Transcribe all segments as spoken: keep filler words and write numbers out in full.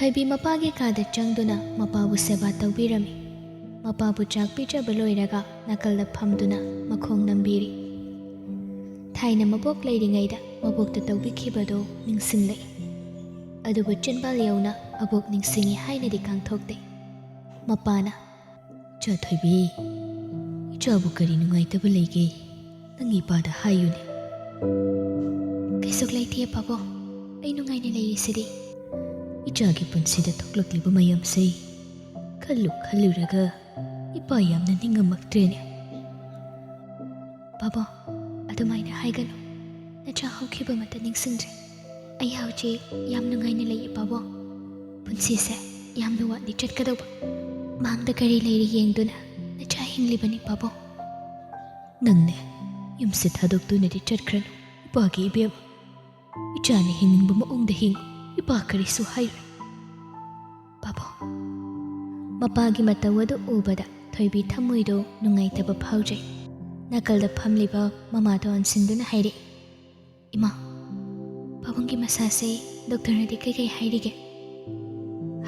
ꯊꯣꯏꯕꯤ ꯃꯄꯥꯒꯤ ꯀꯥꯗ ꯆꯪꯗꯨꯅ ꯃꯄꯥꯕꯨ ꯁꯦꯕꯥ ꯇꯧꯕꯤꯔꯝꯃꯤ꯫ ꯃꯄꯥꯕꯨ ꯆꯥꯛ ꯄꯤꯖꯕ ꯂꯣꯏꯔꯒ ꯅꯥꯀꯜꯗ ꯐꯝꯗꯨꯅ ꯃꯈꯣꯡ ꯅꯝꯕꯤꯔꯤ꯫ ꯊꯥꯏꯅ ꯃꯕꯣꯛ ꯂꯩꯔꯤꯉꯩꯗ ꯃꯕꯣꯛꯇ ꯇꯧꯕꯤꯈꯤꯕꯗꯨ ꯅꯤꯡꯁꯤꯡꯂꯛꯏ꯫ ꯑꯗꯨꯕꯨ ꯆꯤꯟꯕꯥꯜ ꯌꯧꯅ ꯑꯕꯣꯛ ꯅꯤꯡꯁꯤꯡꯉꯤ ꯍꯥꯏꯅꯗꯤ ꯀꯥꯡꯊꯣꯛꯇꯦ꯫ ꯃꯄꯥꯅ, "ꯏꯆꯥ ꯊꯣꯏꯕꯤ, ꯏꯆꯥꯕꯨ ꯀꯔꯤ ꯅꯨꯡꯉꯥꯏꯇꯕ ꯂꯩꯒꯦ? ꯅꯪ ꯏꯄꯥꯗ ꯍꯥꯏꯌꯨꯅꯦ꯫" "ꯀꯩꯁꯨ ꯂꯩꯇꯦ ꯄꯥꯕꯨꯡ, ꯑꯩ ꯅꯨꯡꯉꯥꯏꯅ ꯂꯩꯔꯤꯁꯤꯗꯤ꯫" "ꯏꯆꯥꯒꯤ ꯄꯨꯟꯁꯤꯗ ꯊꯣꯛꯂꯛꯂꯤꯕ ꯃꯌꯥꯝꯁꯦ ꯈꯜꯂꯨ ꯈꯜꯂꯨꯔꯒ ꯏꯄꯥ ꯌꯥꯝꯅ ꯅꯤꯡꯉꯝꯃꯛꯇ꯭ꯔꯦꯅꯦ꯫" "ꯄꯥꯕꯨꯡ, ꯑꯗꯨꯃꯥꯏꯅ ꯍꯥꯏꯒꯅꯨ꯫ ꯅꯆꯥ ꯍꯧꯈꯤꯕꯃꯛꯇ ꯅꯤꯡꯁꯤꯡꯗ꯭ꯔꯦ꯫ ꯑꯩ ꯍꯧꯖꯤꯛ ꯌꯥꯝ ꯅꯨꯡꯉꯥꯏꯅ ꯂꯩꯌꯦ ꯄꯥꯕꯨꯡ꯫ ꯄꯨꯟꯁꯤꯁꯦ ꯌꯥꯝꯅ ꯋꯥꯠꯂꯤ ꯆꯠꯀꯗꯧꯕ꯫ ꯃꯥꯡꯗ ꯀꯔꯤ ꯂꯩꯔꯤ ꯌꯦꯡꯗꯨꯅ ꯅꯆꯥ ꯍꯤꯡꯂꯤꯕꯅꯤ ꯄꯥꯕꯨꯡ꯫" "ꯅꯪꯅꯦ ꯌꯨꯝꯁꯦ ꯊꯥꯗꯣꯛꯇꯨꯅꯗꯤ ꯆꯠꯈ꯭ꯔꯅꯨ ꯏꯄꯥꯒꯤ ꯏꯕꯦꯝꯃ꯫ ꯏꯆꯥꯅ ꯍꯤꯡꯅꯤꯡꯕ ꯃꯑꯣꯡꯗ ꯍꯤꯡꯉꯨ, ꯏꯄꯥ ꯀꯔꯤꯁꯨ ꯍꯥꯏꯔꯣꯏ꯫" "ꯄꯥꯕꯨꯡ꯫" ꯃꯄꯥꯒꯤ ꯃꯇꯧ ꯑꯗꯨ ꯎꯕꯗ ꯊꯣꯏꯕꯤ ꯊꯃꯣꯏꯗꯨ ꯅꯨꯡꯉꯥꯏꯇꯕ ꯐꯥꯎꯖꯩ꯫ ꯅꯥꯀꯜꯗ ꯐꯝꯂꯤꯕ ꯃꯃꯥꯗꯨ ꯑꯣꯟꯁꯤꯟꯗꯨꯅ ꯍꯥꯏꯔꯛꯏ, "ꯏꯃꯥ, ꯄꯥꯕꯨꯡꯒꯤ ꯃꯁꯥꯁꯦ ꯗꯣꯛꯇꯔꯅꯗꯤ ꯀꯩꯀꯩ ꯍꯥꯏꯔꯤꯒꯦ?"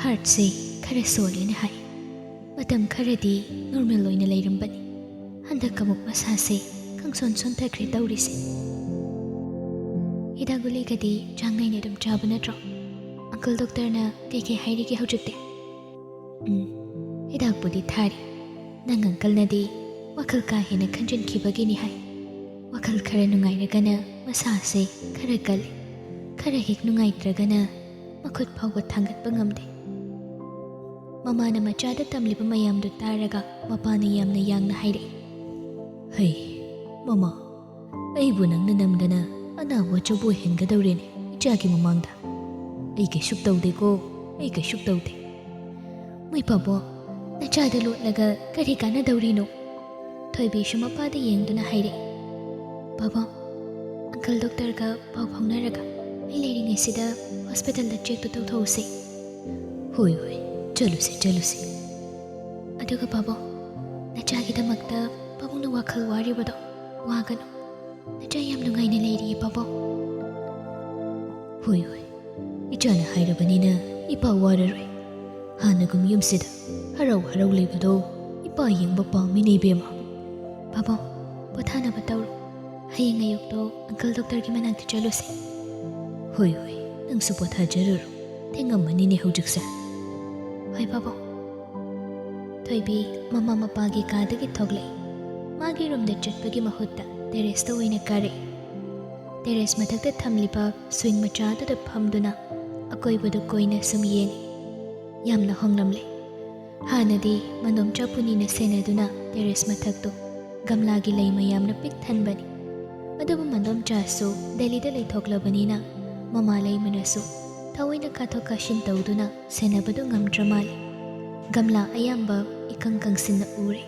"ꯍꯥꯔꯠꯁꯦ ꯈꯔ ꯁꯣꯜꯂꯦꯅ ꯍꯥꯏ꯫ ꯃꯇꯝ ꯈꯔꯗꯤ ꯅꯣꯔꯃꯦꯜ ꯑꯣꯏꯅ ꯂꯩꯔꯝꯕꯅꯤ꯫ ꯍꯟꯗꯛ ꯑꯃꯨꯛ ꯃꯁꯥꯁꯦ ꯈꯪꯁꯣꯟ ꯁꯣꯟꯊꯈ꯭ꯔꯦ ꯇꯧꯔꯤꯁꯦ꯫" "ꯍꯤꯗꯥꯛ ꯒꯨꯂꯤꯒꯗꯤ ꯆꯥꯡ ꯅꯥꯏꯅ ꯑꯗꯨꯝ ꯆꯥꯕ ꯅꯠꯇ꯭ꯔꯣ? ꯑꯪꯀꯜ ꯗꯣꯛꯇꯔꯅ ꯀꯩꯀꯩ ꯍꯥꯏꯔꯤꯒꯦ ꯍꯧꯖꯤꯛꯇꯤ?" "ꯎꯝ, ꯍꯤꯗꯥꯛꯄꯨꯗꯤ ꯊꯥꯔꯤ꯫ ꯅꯪ ꯑꯪꯀꯜꯅꯗꯤ ꯋꯥꯈꯜ ꯀꯥ ꯍꯦꯟꯅ ꯈꯟꯖꯤꯟꯈꯤꯕꯒꯤꯅꯤ ꯍꯥꯏ꯫ ꯋꯥꯈꯜ ꯈꯔ ꯅꯨꯡꯉꯥꯏꯔꯒꯅ ꯃꯁꯥꯁꯦ ꯈꯔ ꯀꯜꯂꯤ, ꯈꯔ ꯍꯦꯛ ꯅꯨꯡꯉꯥꯏꯇ꯭ꯔꯒꯅ ꯃꯈꯨꯠ ꯐꯥꯎꯕ ꯊꯥꯡꯒꯠꯄ ꯉꯝꯗꯦ꯫" ꯃꯃꯥꯅ ꯃꯆꯥꯗ ꯇꯝꯂꯤꯕ ꯃꯌꯥꯝꯗꯨ ꯇꯥꯔꯒ ꯃꯄꯥꯅ ꯌꯥꯝꯅ ꯌꯥꯡꯅ ꯍꯥꯏꯔꯛꯏ, "ꯍꯩ, ꯃꯃꯥ, ꯑꯩꯕꯨ ꯅꯪꯅ ꯅꯝꯗꯅ ꯑꯅꯥꯕ ꯑꯆꯧꯕ ꯑꯣꯏꯍꯟꯒꯗꯧꯔꯦꯅꯦ ꯏꯆꯥꯒꯤ ꯃꯃꯥꯡꯗ꯫ ꯑꯩ ꯀꯩꯁꯨ ꯇꯧꯗꯦꯀꯣ, ꯑꯩ ꯀꯩꯁꯨ ꯇꯧꯗꯦ꯫" "ꯃꯣꯏ ꯄꯥꯕꯨꯡ, ꯅꯆꯥꯗ ꯂꯣꯠꯂꯒ ꯀꯔꯤ ꯀꯥꯟꯅꯗꯧꯔꯤꯅꯣ?" ꯊꯣꯏꯕꯤꯁꯨ ꯃꯄꯥꯗ ꯌꯦꯡꯗꯨꯅ ꯍꯥꯏꯔꯛꯏ, "ꯄꯥꯕꯨꯡ, ꯑꯪꯀꯜ ꯗꯣꯛꯇꯔꯒ ꯄꯥꯎ ꯐꯥꯎꯅꯔꯒ ꯑꯩ ꯂꯩꯔꯤꯉꯩꯁꯤꯗ ꯍꯣꯁꯄꯤꯇꯥꯜꯗ ꯆꯦꯛꯇꯨ ꯇꯧꯊꯣꯛꯎꯁꯦ꯫" "ꯍꯣꯏ, ꯍꯣꯏ, ꯆꯠꯂꯨꯁꯦ, ꯆꯠꯂꯨꯁꯦ꯫" "ꯑꯗꯨꯒ ꯄꯥꯕꯨꯡ, ꯅꯆꯥꯒꯤꯗꯃꯛꯇ ꯄꯥꯕꯨꯡꯅ ꯋꯥꯈꯜ ꯋꯥꯔꯤꯕꯗꯣ ꯋꯥꯒꯅꯨ꯫ ꯅꯆꯥ ꯌꯥꯝ ꯅꯨꯡꯉꯥꯏꯅ ꯂꯩꯔꯤꯌꯦ ꯄꯥꯕꯨꯡ꯫" "ꯍꯣꯏ, ꯍꯣꯏ, ꯏꯆꯥꯅ ꯍꯥꯏꯔꯕꯅꯤꯅ ꯏꯄꯥ ꯋꯥꯔꯔꯣꯏ꯫ ꯍꯥꯟꯅꯒꯨꯝ ꯌꯨꯝꯁꯤꯗ ꯍꯔꯥꯎ ꯍꯔꯥꯎ ꯂꯩꯕꯗꯣ ꯏꯄꯥ ꯌꯦꯡꯕ ꯄꯥꯝꯃꯤꯅꯦ ꯏꯕꯦꯝꯃ꯫ ꯄꯥꯕꯨꯡ, ꯄꯣꯊꯥꯅꯕ ꯇꯧꯔꯣ꯫ ꯍꯌꯦꯡ ꯑꯌꯨꯛꯇꯣ ꯑꯪꯀꯜ ꯗꯣꯛꯇꯔꯒꯤ ꯃꯅꯥꯛꯇ ꯆꯠꯂꯨꯁꯦ꯫ ꯍꯣꯏ ꯍꯣꯏ, ꯅꯪꯁꯨ ꯄꯣꯊꯥꯖꯔꯨꯔꯣ, ꯊꯦꯡꯉꯝꯃꯅꯤꯅꯦ ꯍꯧꯖꯤꯛꯁꯦ꯫ ꯍꯣꯏ ꯄꯥꯕꯨꯡ꯫ ꯊꯣꯏꯕꯤ ꯃꯃꯥ ꯃꯄꯥꯒꯤ ꯀꯥꯗꯒꯤ ꯊꯣꯛꯂꯛꯏ꯫ ꯃꯥꯒꯤ ꯔꯨꯝꯗ ꯆꯠꯄꯒꯤ ꯃꯍꯨꯠꯇ ꯇꯦꯔꯦꯁꯇ ꯑꯣꯏꯅ ꯀꯥꯔꯛꯏ꯫ ꯇꯦꯔꯦꯁ ꯃꯊꯛꯇ ꯊꯝꯂꯤꯕ ꯁ꯭ꯋꯤꯡ ꯃꯆꯥꯗꯨꯗ ꯐꯝꯗꯨꯅ ꯑꯀꯣꯏꯕꯗꯨ ꯀꯣꯏꯅ ꯁꯨꯝ ꯌꯦꯡꯏ꯫ ꯌꯥꯝꯅ ꯍꯣꯡꯂꯝꯂꯦ꯫ ꯍꯥꯟꯅꯗꯤ ꯃꯟꯗꯣꯝꯆꯥ ꯄꯨꯅꯤꯅ ꯁꯦꯟꯅꯗꯨꯅ ꯇꯦꯔꯦꯁ ꯃꯊꯛꯇꯨ ꯒꯝꯂꯥꯒꯤ ꯂꯩ ꯃꯌꯥꯝꯅ ꯄꯤꯛ ꯊꯟꯕꯅꯤ꯫ ꯑꯗꯨꯕꯨ ꯃꯟꯗꯣꯝꯆꯥꯁꯨ ꯗꯦꯜꯂꯤꯗ ꯂꯩꯊꯣꯛꯂꯕꯅꯤꯅ ꯃꯃꯥ ꯂꯩꯃꯅꯁꯨ ꯊꯑꯣꯏꯅ ꯀꯥꯊꯣꯛ ꯀꯥꯁꯤꯟ ꯇꯧꯗꯨꯅ ꯁꯦꯟꯅꯕꯗꯨ ꯉꯝꯗ꯭ꯔ ꯃꯥꯜꯂꯦ꯫ ꯒꯝꯂꯥ ꯑꯌꯥꯝꯕ ꯏꯀꯪ ꯀꯪꯁꯤꯟꯅ ꯎꯔꯦ꯫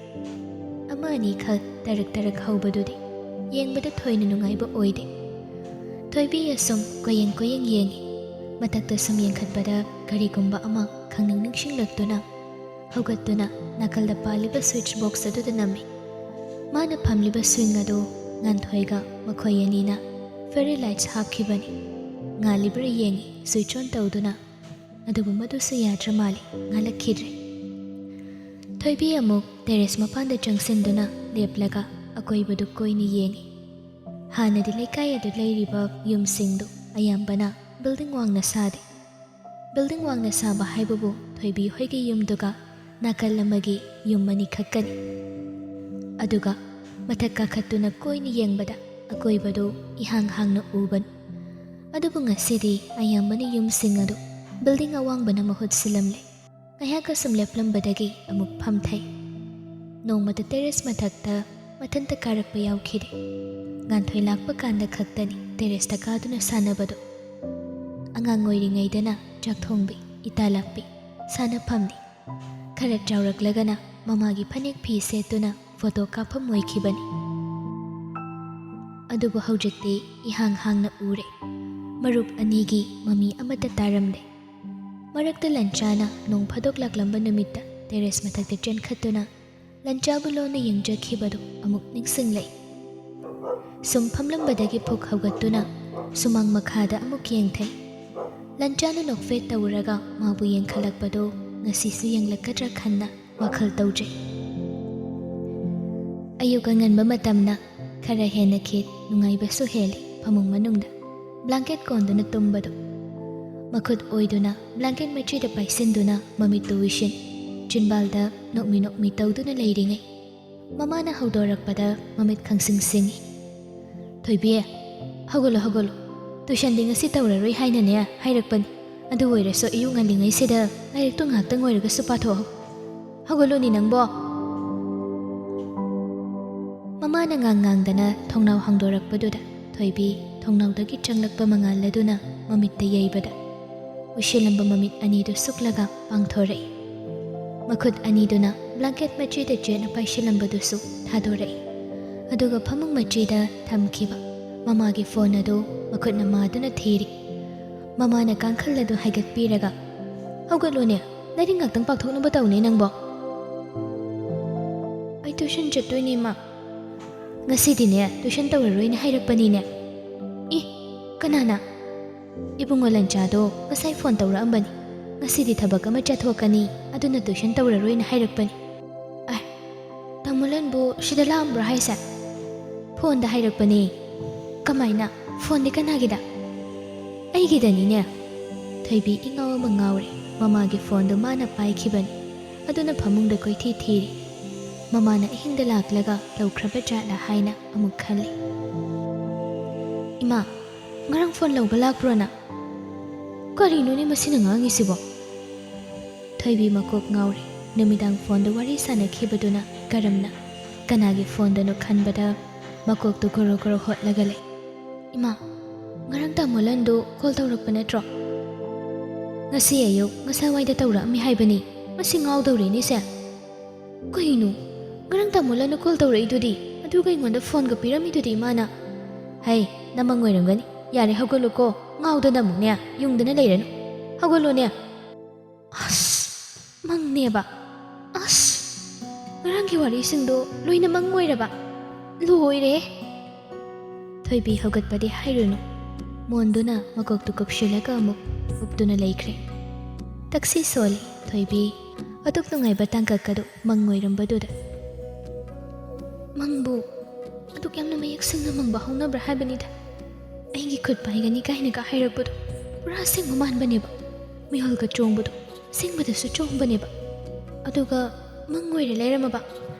ꯑꯃ ꯑꯅꯤꯈꯛ ꯇꯔꯛ ꯇꯔꯛ ꯍꯧꯕꯗꯨꯗꯤ ꯌꯦꯡꯕꯗ ꯊꯣꯏꯅ ꯅꯨꯡꯉꯥꯏꯕ ꯑꯣꯏꯗꯦ꯫ ꯊꯣꯏꯕꯤ ꯑꯁꯨꯝ ꯀꯣꯏꯌꯦꯡ ꯀꯣꯏꯌꯦꯡ ꯌꯦꯡꯏ꯫ ꯃꯊꯛꯇ ꯁꯨꯝ ꯌꯦꯡꯈꯠꯄꯗ ꯀꯔꯤꯒꯨꯝꯕ ꯑꯃ ꯈꯪꯅꯤꯡ ꯅꯤꯡꯁꯤꯡꯂꯛꯇꯨꯅ ꯍꯧꯒꯠꯇꯨꯅ ꯅꯥꯀꯜꯗ ꯄꯥꯜꯂꯤꯕ ꯁ꯭ꯋꯤꯠꯆ ꯕꯣꯛꯁ ꯑꯗꯨꯗ ꯅꯝꯃꯤ꯫ ꯃꯥꯅ ꯐꯝꯂꯤꯕ ꯁ꯭ꯋꯤꯡ ꯑꯗꯨ ꯉꯥꯟꯊꯣꯏꯒ ꯃꯈꯣꯏ ꯑꯅꯤꯅ ꯐꯦꯔꯤ ꯂꯥꯏꯠꯁ ꯍꯥꯞꯈꯤꯕꯅꯤ꯫ ꯉꯥꯜꯂꯤꯕ꯭ꯔꯥ ꯌꯦꯡꯏ ꯁ꯭ꯋꯤꯠꯆ ꯑꯣꯟ ꯇꯧꯗꯨꯅ꯫ ꯑꯗꯨꯕꯨ ꯃꯗꯨꯁꯨ ꯌꯥꯗ꯭ꯔ ꯃꯥꯜꯂꯦ, ꯉꯥꯜꯂꯛꯈꯤꯗ꯭ꯔꯦ꯫ ꯊꯣꯏꯕꯤ ꯑꯃꯨꯛ ꯇꯦꯔꯦꯁ ꯃꯄꯥꯟꯗ ꯆꯪꯁꯤꯟꯗꯨꯅ ꯂꯦꯞꯂꯒ ꯑꯀꯣꯏꯕꯗꯨ ꯀꯣꯏꯅ ꯌꯦꯡꯏ꯫ ꯍꯥꯟꯅꯗꯤ ꯂꯩꯀꯥꯏ ꯑꯗꯨ ꯂꯩꯔꯤꯕ ꯌꯨꯝꯁꯤꯡꯗꯨ ꯑꯌꯥꯝꯕꯅ ꯕꯤꯜꯗꯤꯡ ꯋꯥꯡꯅ ꯁꯥꯗꯦ꯫ ꯕꯤꯜꯗꯤꯡ ꯋꯥꯡꯅ ꯁꯥꯕ ꯍꯥꯏꯕꯕꯨ ꯊꯣꯏꯕꯤ ꯍꯣꯏꯒꯤ ꯌꯨꯝꯗꯨꯒ ꯅꯥꯀꯜ ꯑꯃꯒꯤ ꯌꯨꯝ ꯑꯅꯤꯈꯛꯀꯅꯤ꯫ ꯑꯗꯨꯒ ꯃꯊꯛ ꯀꯥꯈꯠꯇꯨꯅ ꯀꯣꯏꯅ ꯌꯦꯡꯕꯗ ꯑꯀꯣꯏꯕꯗꯨ ꯏꯍꯥꯡ ꯍꯥꯡꯅ ꯎꯕꯅꯤ꯫ ꯑꯗꯨꯕꯨ ꯉꯁꯤꯗꯤ ꯑꯌꯥꯝꯕꯅ ꯌꯨꯝꯁꯤꯡ ꯑꯗꯨ ꯕꯤꯜꯗꯤꯡ ꯑꯋꯥꯡꯕꯅ ꯃꯍꯨꯠ ꯁꯤꯜꯂꯝꯂꯦ꯫ ꯉꯥꯏꯍꯥꯛ ꯑꯁꯨꯝ ꯂꯦꯞꯂꯝꯕꯗꯒꯤ ꯑꯃꯨꯛ ꯐꯝꯊꯩ꯫ ꯅꯣꯡꯃꯇ ꯇꯦꯔꯦꯁ ꯃꯊꯛꯇ ꯃꯊꯟꯇ ꯀꯥꯔꯛꯄ ꯌꯥꯎꯈꯤꯗꯦ꯫ ꯉꯥꯟꯊꯣꯏ ꯂꯥꯛꯄ ꯀꯥꯟꯗ ꯈꯛꯇꯅꯤ ꯇꯦꯔꯦꯁꯇ ꯀꯥꯗꯨꯅ ꯁꯥꯟꯅꯕꯗꯨ꯫ ꯑꯉꯥꯡ ꯑꯣꯏꯔꯤꯉꯩꯗꯅ ꯆꯥꯛ ꯊꯣꯡꯕꯤ, ꯏꯇꯥ ꯂꯥꯛꯄꯤ, ꯁꯥꯟꯅꯐꯝꯅꯤ꯫ ꯈꯔ ꯆꯥꯎꯔꯛꯂꯒꯅ ꯃꯃꯥꯒꯤ ꯐꯅꯦꯛ ꯐꯤ ꯁꯦꯠꯇꯨꯅ ꯐꯣꯇꯣ ꯀꯥꯞꯐꯝ ꯑꯣꯏꯈꯤꯕꯅꯤ꯫ ꯑꯗꯨꯕꯨ ꯍꯧꯖꯤꯛꯇꯤ ꯏꯍꯥꯡ ꯍꯥꯡꯅ ꯎꯔꯦ꯫ ꯃꯔꯨꯞ ꯑꯅꯤꯒꯤ ꯃꯃꯤ ꯑꯃꯠꯇ ꯇꯥꯔꯝꯗꯦ꯫ ꯃꯔꯛꯇ ꯂꯟꯆꯥꯅ ꯅꯣꯡ ꯐꯥꯗꯣꯛ ꯂꯥꯛꯂꯝꯕ ꯅꯨꯃꯤꯠꯇ ꯇꯦꯔꯦꯁ ꯃꯊꯛꯇ ꯆꯦꯟꯈꯠꯇꯨꯅ ꯂꯟꯆꯥꯕꯨ ꯂꯣꯟꯅ ꯌꯦꯡꯖꯈꯤꯕꯗꯨ ꯑꯃꯨꯛ ꯅꯤꯡꯁꯤꯡꯂꯛꯏ꯫ ꯁꯨꯝ ꯐꯝꯂꯝꯕꯗꯒꯤ ꯐꯨꯛ ꯍꯧꯒꯠꯇꯨꯅ ꯁꯨꯃꯥꯡ ꯃꯈꯥꯗ ꯑꯃꯨꯛ ꯌꯦꯡꯊꯩ꯫ ꯂꯟꯆꯥꯅ ꯅꯣꯛꯐꯦꯠ ꯇꯧꯔꯒ ꯃꯥꯕꯨ ꯌꯦꯡꯈꯠꯂꯛꯄꯗꯨ ꯉꯁꯤꯁꯨ ꯌꯦꯡꯂꯛꯀꯗ꯭ꯔꯥ ꯈꯟꯅ ꯋꯥꯈꯜ ꯇꯧꯖꯩ꯫ ꯑꯌꯨꯛ ꯑꯉꯟꯕ ꯃꯇꯝꯅ ꯈꯔ ꯍꯦꯟꯅ ꯈꯦꯠ ꯅꯨꯡꯉꯥꯏꯕꯁꯨ ꯍꯦꯜꯂꯤ ꯐꯃꯨꯡ ꯃꯅꯨꯡꯗ ꯕ꯭ꯂꯥꯡꯀꯦꯠ ꯀꯣꯟꯗꯨꯅ ꯇꯨꯝꯕꯗꯨ꯫ ꯃꯈꯨꯠ ꯑꯣꯏꯗꯨꯅ ꯕ꯭ꯂꯥꯡꯀꯦꯠ ꯃꯆꯤꯗ ꯄꯥꯏꯁꯤꯟꯗꯨꯅ ꯃꯃꯤꯠꯇꯨ ꯎꯏꯁꯤꯟ, ꯆꯤꯟꯕꯥꯜꯗ ꯅꯣꯛꯃꯤ ꯅꯣꯛꯃꯤ ꯇꯧꯗꯨꯅ ꯂꯩꯔꯤꯉꯩ ꯃꯃꯥꯅ ꯍꯧꯗꯣꯔꯛꯄꯗ ꯃꯃꯤꯠ ꯈꯪꯁꯤꯡ ꯁꯤꯡꯏ꯫ "ꯊꯣꯏꯕꯤ, ꯍꯧꯒꯠꯂꯣ, ꯍꯧꯒꯠꯂꯣ꯫ ꯇꯨꯏꯁꯟꯗꯤ ꯉꯁꯤ ꯇꯧꯔꯔꯣꯏ ꯍꯥꯏꯅꯅꯦ ꯍꯥꯏꯔꯛꯄꯅꯤ꯫ ꯑꯗꯨ ꯑꯣꯏꯔꯁꯨ ꯑꯌꯨꯛ ꯉꯜꯂꯤꯉꯩꯁꯤꯗ ꯂꯥꯏꯔꯤꯛꯇꯣ ꯉꯥꯏꯍꯥꯛꯇꯪ ꯑꯣꯏꯔꯒꯁꯨ ꯄꯥꯊꯣꯛꯑꯣ꯫ ꯍꯧꯒꯠꯂꯣꯅꯦ ꯅꯪꯕꯣ!" ꯃꯃꯥꯅ ꯉꯥꯡ ꯉꯥꯡꯗꯅ ꯊꯣꯡꯅꯥꯎ ꯍꯥꯡꯗꯣꯔꯛꯄꯗꯨꯗ ꯊꯣꯏꯕꯤ ꯊꯣꯡꯅꯥꯎꯗꯒꯤ ꯆꯪꯂꯛꯄ ꯃꯉꯥꯜ ꯑꯗꯨꯅ ꯃꯃꯤꯠꯇ ꯌꯩꯕꯗ ꯎꯏꯁꯤꯜꯂꯝꯕ ꯃꯃꯤꯠ ꯑꯅꯤꯗꯨ ꯁꯨꯛꯂꯒ ꯄꯥꯡꯊꯣꯔꯛꯏ꯫ ꯃꯈꯨꯠ ꯑꯅꯤꯗꯨꯅ ꯕ꯭ꯂꯥꯡꯀꯦꯠ ꯃꯆꯤꯗ ꯆꯦꯠꯅ ꯄꯥꯏꯁꯤꯜꯂꯝꯕꯗꯨꯁꯨ ꯊꯥꯗꯣꯔꯛꯏ꯫ ꯑꯗꯨꯒ ꯐꯃꯨꯡ ꯃꯆꯤꯗ ꯊꯝꯈꯤꯕ ꯃꯃꯥꯒꯤ ꯐꯣꯟ ꯑꯗꯨ ꯃꯈꯨꯠꯅ ꯃꯥꯗꯨꯅ ꯊꯤꯔꯤ꯫ ꯃꯃꯥꯅ ꯀꯥꯡꯈꯜ ꯑꯗꯨ ꯍꯥꯏꯒꯠꯄꯤꯔꯒ, "ꯍꯧꯒꯠꯂꯣꯅꯦ, ꯂꯥꯏꯔꯤꯛ ꯉꯥꯛꯇꯪ ꯄꯥꯊꯣꯛꯅꯕ ꯇꯧꯅꯦ ꯅꯪꯕꯣ?" "ꯑꯩ ꯇꯨꯏꯁꯟ ꯆꯠꯇꯣꯏꯅꯦ, ꯏꯃꯥ꯫ ꯉꯁꯤꯗꯤꯅꯦ ꯇꯨꯏꯁꯟ ꯇꯧꯔꯔꯣꯏꯅ ꯍꯥꯏꯔꯛꯄꯅꯤꯅꯦ꯫" "ꯏ, ꯀꯅꯥꯅ?" "ꯏꯕꯨꯡꯉꯣ ꯂꯟꯆꯥꯗꯣ ꯉꯁꯥꯏ ꯐꯣꯟ ꯇꯧꯔꯛꯑꯝꯕꯅꯤ꯫ ꯉꯁꯤꯗꯤ ꯊꯕꯛ ꯑꯃ ꯆꯠꯊꯣꯛꯀꯅꯤ, ꯑꯗꯨꯅ ꯇꯨꯏꯁꯟ ꯇꯧꯔꯔꯣꯏꯅ ꯍꯥꯏꯔꯛꯄꯅꯤ꯫" "ꯑꯥꯏ, ꯇꯥꯃꯣ ꯂꯟꯕꯨ ꯁꯤꯗ ꯂꯥꯛꯑꯝꯕ꯭ꯔꯣ ꯍꯥꯏꯁꯦ?" "ꯐꯣꯟꯗ ꯍꯥꯏꯔꯛꯄꯅꯦ꯫" "ꯀꯃꯥꯏꯅ? ꯐꯣꯟꯗꯤ ꯀꯅꯥꯒꯤꯗ?" "ꯑꯩꯒꯤꯗꯅꯤꯅꯦ꯫" ꯊꯣꯏꯕꯤ ꯏꯉꯥꯎ ꯑꯃ ꯉꯥꯎꯔꯦ꯫ ꯃꯃꯥꯒꯤ ꯐꯣꯟꯗꯨ ꯃꯥꯅ ꯄꯥꯏꯈꯤꯕꯅꯤ꯫ ꯑꯗꯨꯅ ꯐꯃꯨꯡꯗ ꯀꯣꯏꯊꯤ ꯊꯤꯔꯤ꯫ ꯃꯃꯥꯅ ꯑꯍꯤꯡꯗ ꯂꯥꯛꯂꯒ ꯂꯧꯈ꯭ꯔꯕ ꯖꯥꯠꯂ ꯍꯥꯏꯅ ꯑꯃꯨꯛ ꯈꯜꯂꯤ꯫ "ꯏꯃꯥ, ꯉꯔꯥꯡ ꯐꯣꯟ ꯂꯧꯕ ꯂꯥꯛꯄ꯭ꯔꯣ ꯅꯪ? ꯀꯔꯤꯅꯣꯅꯦ ꯃꯁꯤꯅ ꯉꯥꯡꯉꯤꯁꯤꯕꯣ?" ꯊꯣꯏꯕꯤ ꯃꯀꯣꯛ ꯉꯥꯎꯔꯦ꯫ ꯅꯨꯃꯤꯗꯥꯡ ꯐꯣꯟꯗ ꯋꯥꯔꯤ ꯁꯥꯟꯅꯈꯤꯕꯗꯨꯅ ꯀꯔꯝꯅ ꯀꯅꯥꯒꯤ ꯐꯣꯟꯗꯅꯣ ꯈꯟꯕꯗ ꯃꯀꯣꯛꯇꯨ ꯒꯣꯔꯣ ꯒꯣꯔꯣ ꯍꯣꯠꯂꯒ ꯂꯩ꯫ "ꯏꯃꯥ, ꯉꯔꯥꯡ ꯇꯥꯃꯣ ꯂꯟꯗꯨ ꯀꯣꯜ ꯇꯧꯔꯛꯄ ꯅꯠꯇ꯭ꯔꯣ? ꯉꯁꯤ ꯑꯌꯨꯛ ꯉꯁꯥꯏꯋꯥꯏꯗ ꯇꯧꯔꯛꯑꯝꯃꯤ ꯍꯥꯏꯕꯅꯤ꯫ ꯃꯁꯤ ꯉꯥꯎꯗꯧꯔꯦꯅꯦ ꯁꯦ꯫ ꯀꯩꯅꯣ? ꯉꯔꯥꯡ ꯇꯥꯃꯣ ꯂꯟꯅ ꯀꯣꯜ ꯇꯧꯔꯛꯏꯗꯨꯗꯤ, ꯑꯗꯨꯒ ꯑꯩꯉꯣꯟꯗ ꯐꯣꯟꯒ ꯄꯤꯔꯝꯃꯤꯗꯨꯗꯤ ꯏꯃꯥꯅ꯫" "ꯍꯩ, ꯅꯃꯪ ꯑꯣꯏꯔꯝꯒꯅꯤ꯫ ꯌꯥꯔꯦ, ꯍꯧꯒꯠꯂꯨꯀꯣ꯫ ꯉꯥꯎꯗꯅ ꯑꯃꯨꯛꯅꯦ ꯌꯨꯡꯗꯅ ꯂꯩꯔꯅꯨ꯫ ꯍꯧꯒꯠꯂꯣꯅꯦ꯫" "ꯑꯁ, ꯃꯪꯅꯦꯕ꯫ ꯑꯁ, ꯉꯔꯥꯡꯒꯤ ꯋꯥꯔꯤꯁꯤꯡꯗꯣ ꯂꯣꯏꯅ ꯃꯪ ꯑꯣꯏꯔꯕ꯫ ꯂꯣꯏꯔꯦ꯫" ꯊꯣꯏꯕꯤ ꯍꯧꯒꯠꯄꯗꯤ ꯍꯥꯏꯔꯨꯅꯨ꯫ ꯃꯣꯟꯗꯨꯅ ꯃꯀꯣꯛꯇꯨ ꯀꯨꯞꯁꯤꯜꯂꯒ ꯑꯃꯨꯛ ꯎꯞꯇꯨꯅ ꯂꯩꯈ꯭ꯔꯦ꯫ ꯇꯛꯁꯤ ꯁꯣꯜꯂꯤ ꯊꯣꯏꯕꯤ꯫ ꯑꯗꯨꯛ ꯅꯨꯡꯉꯥꯏꯕ ꯇꯥꯡꯀꯛ ꯑꯗꯨ ꯃꯪ ꯑꯣꯏꯔꯝꯕꯗꯨꯗ꯫ ꯃꯪꯕꯨ ꯑꯗꯨꯛ ꯌꯥꯝꯅ ꯃꯌꯦꯛ ꯁꯦꯡꯅ ꯃꯪꯕ ꯍꯧꯅꯕ꯭ꯔꯥ ꯍꯥꯏꯕꯅꯤꯗ꯫ ꯑꯩꯒꯤ ꯈꯨꯠ ꯄꯥꯏꯒꯅꯤ ꯀꯥꯏꯅꯒ ꯍꯥꯏꯔꯛꯄꯗꯣ ꯄꯨꯔꯥ ꯑꯁꯦꯡꯕ ꯃꯥꯟꯕꯅꯦꯕ꯫ ꯃꯤꯍꯨꯜꯒ ꯆꯣꯡꯕꯗꯣ ꯑꯁꯦꯡꯕꯗꯁꯨ ꯆꯣꯡꯕꯅꯦꯕ꯫ ꯑꯗꯨꯒ ꯃꯪ ꯑꯣꯏꯔ ꯂꯩꯔꯝꯃꯕ꯫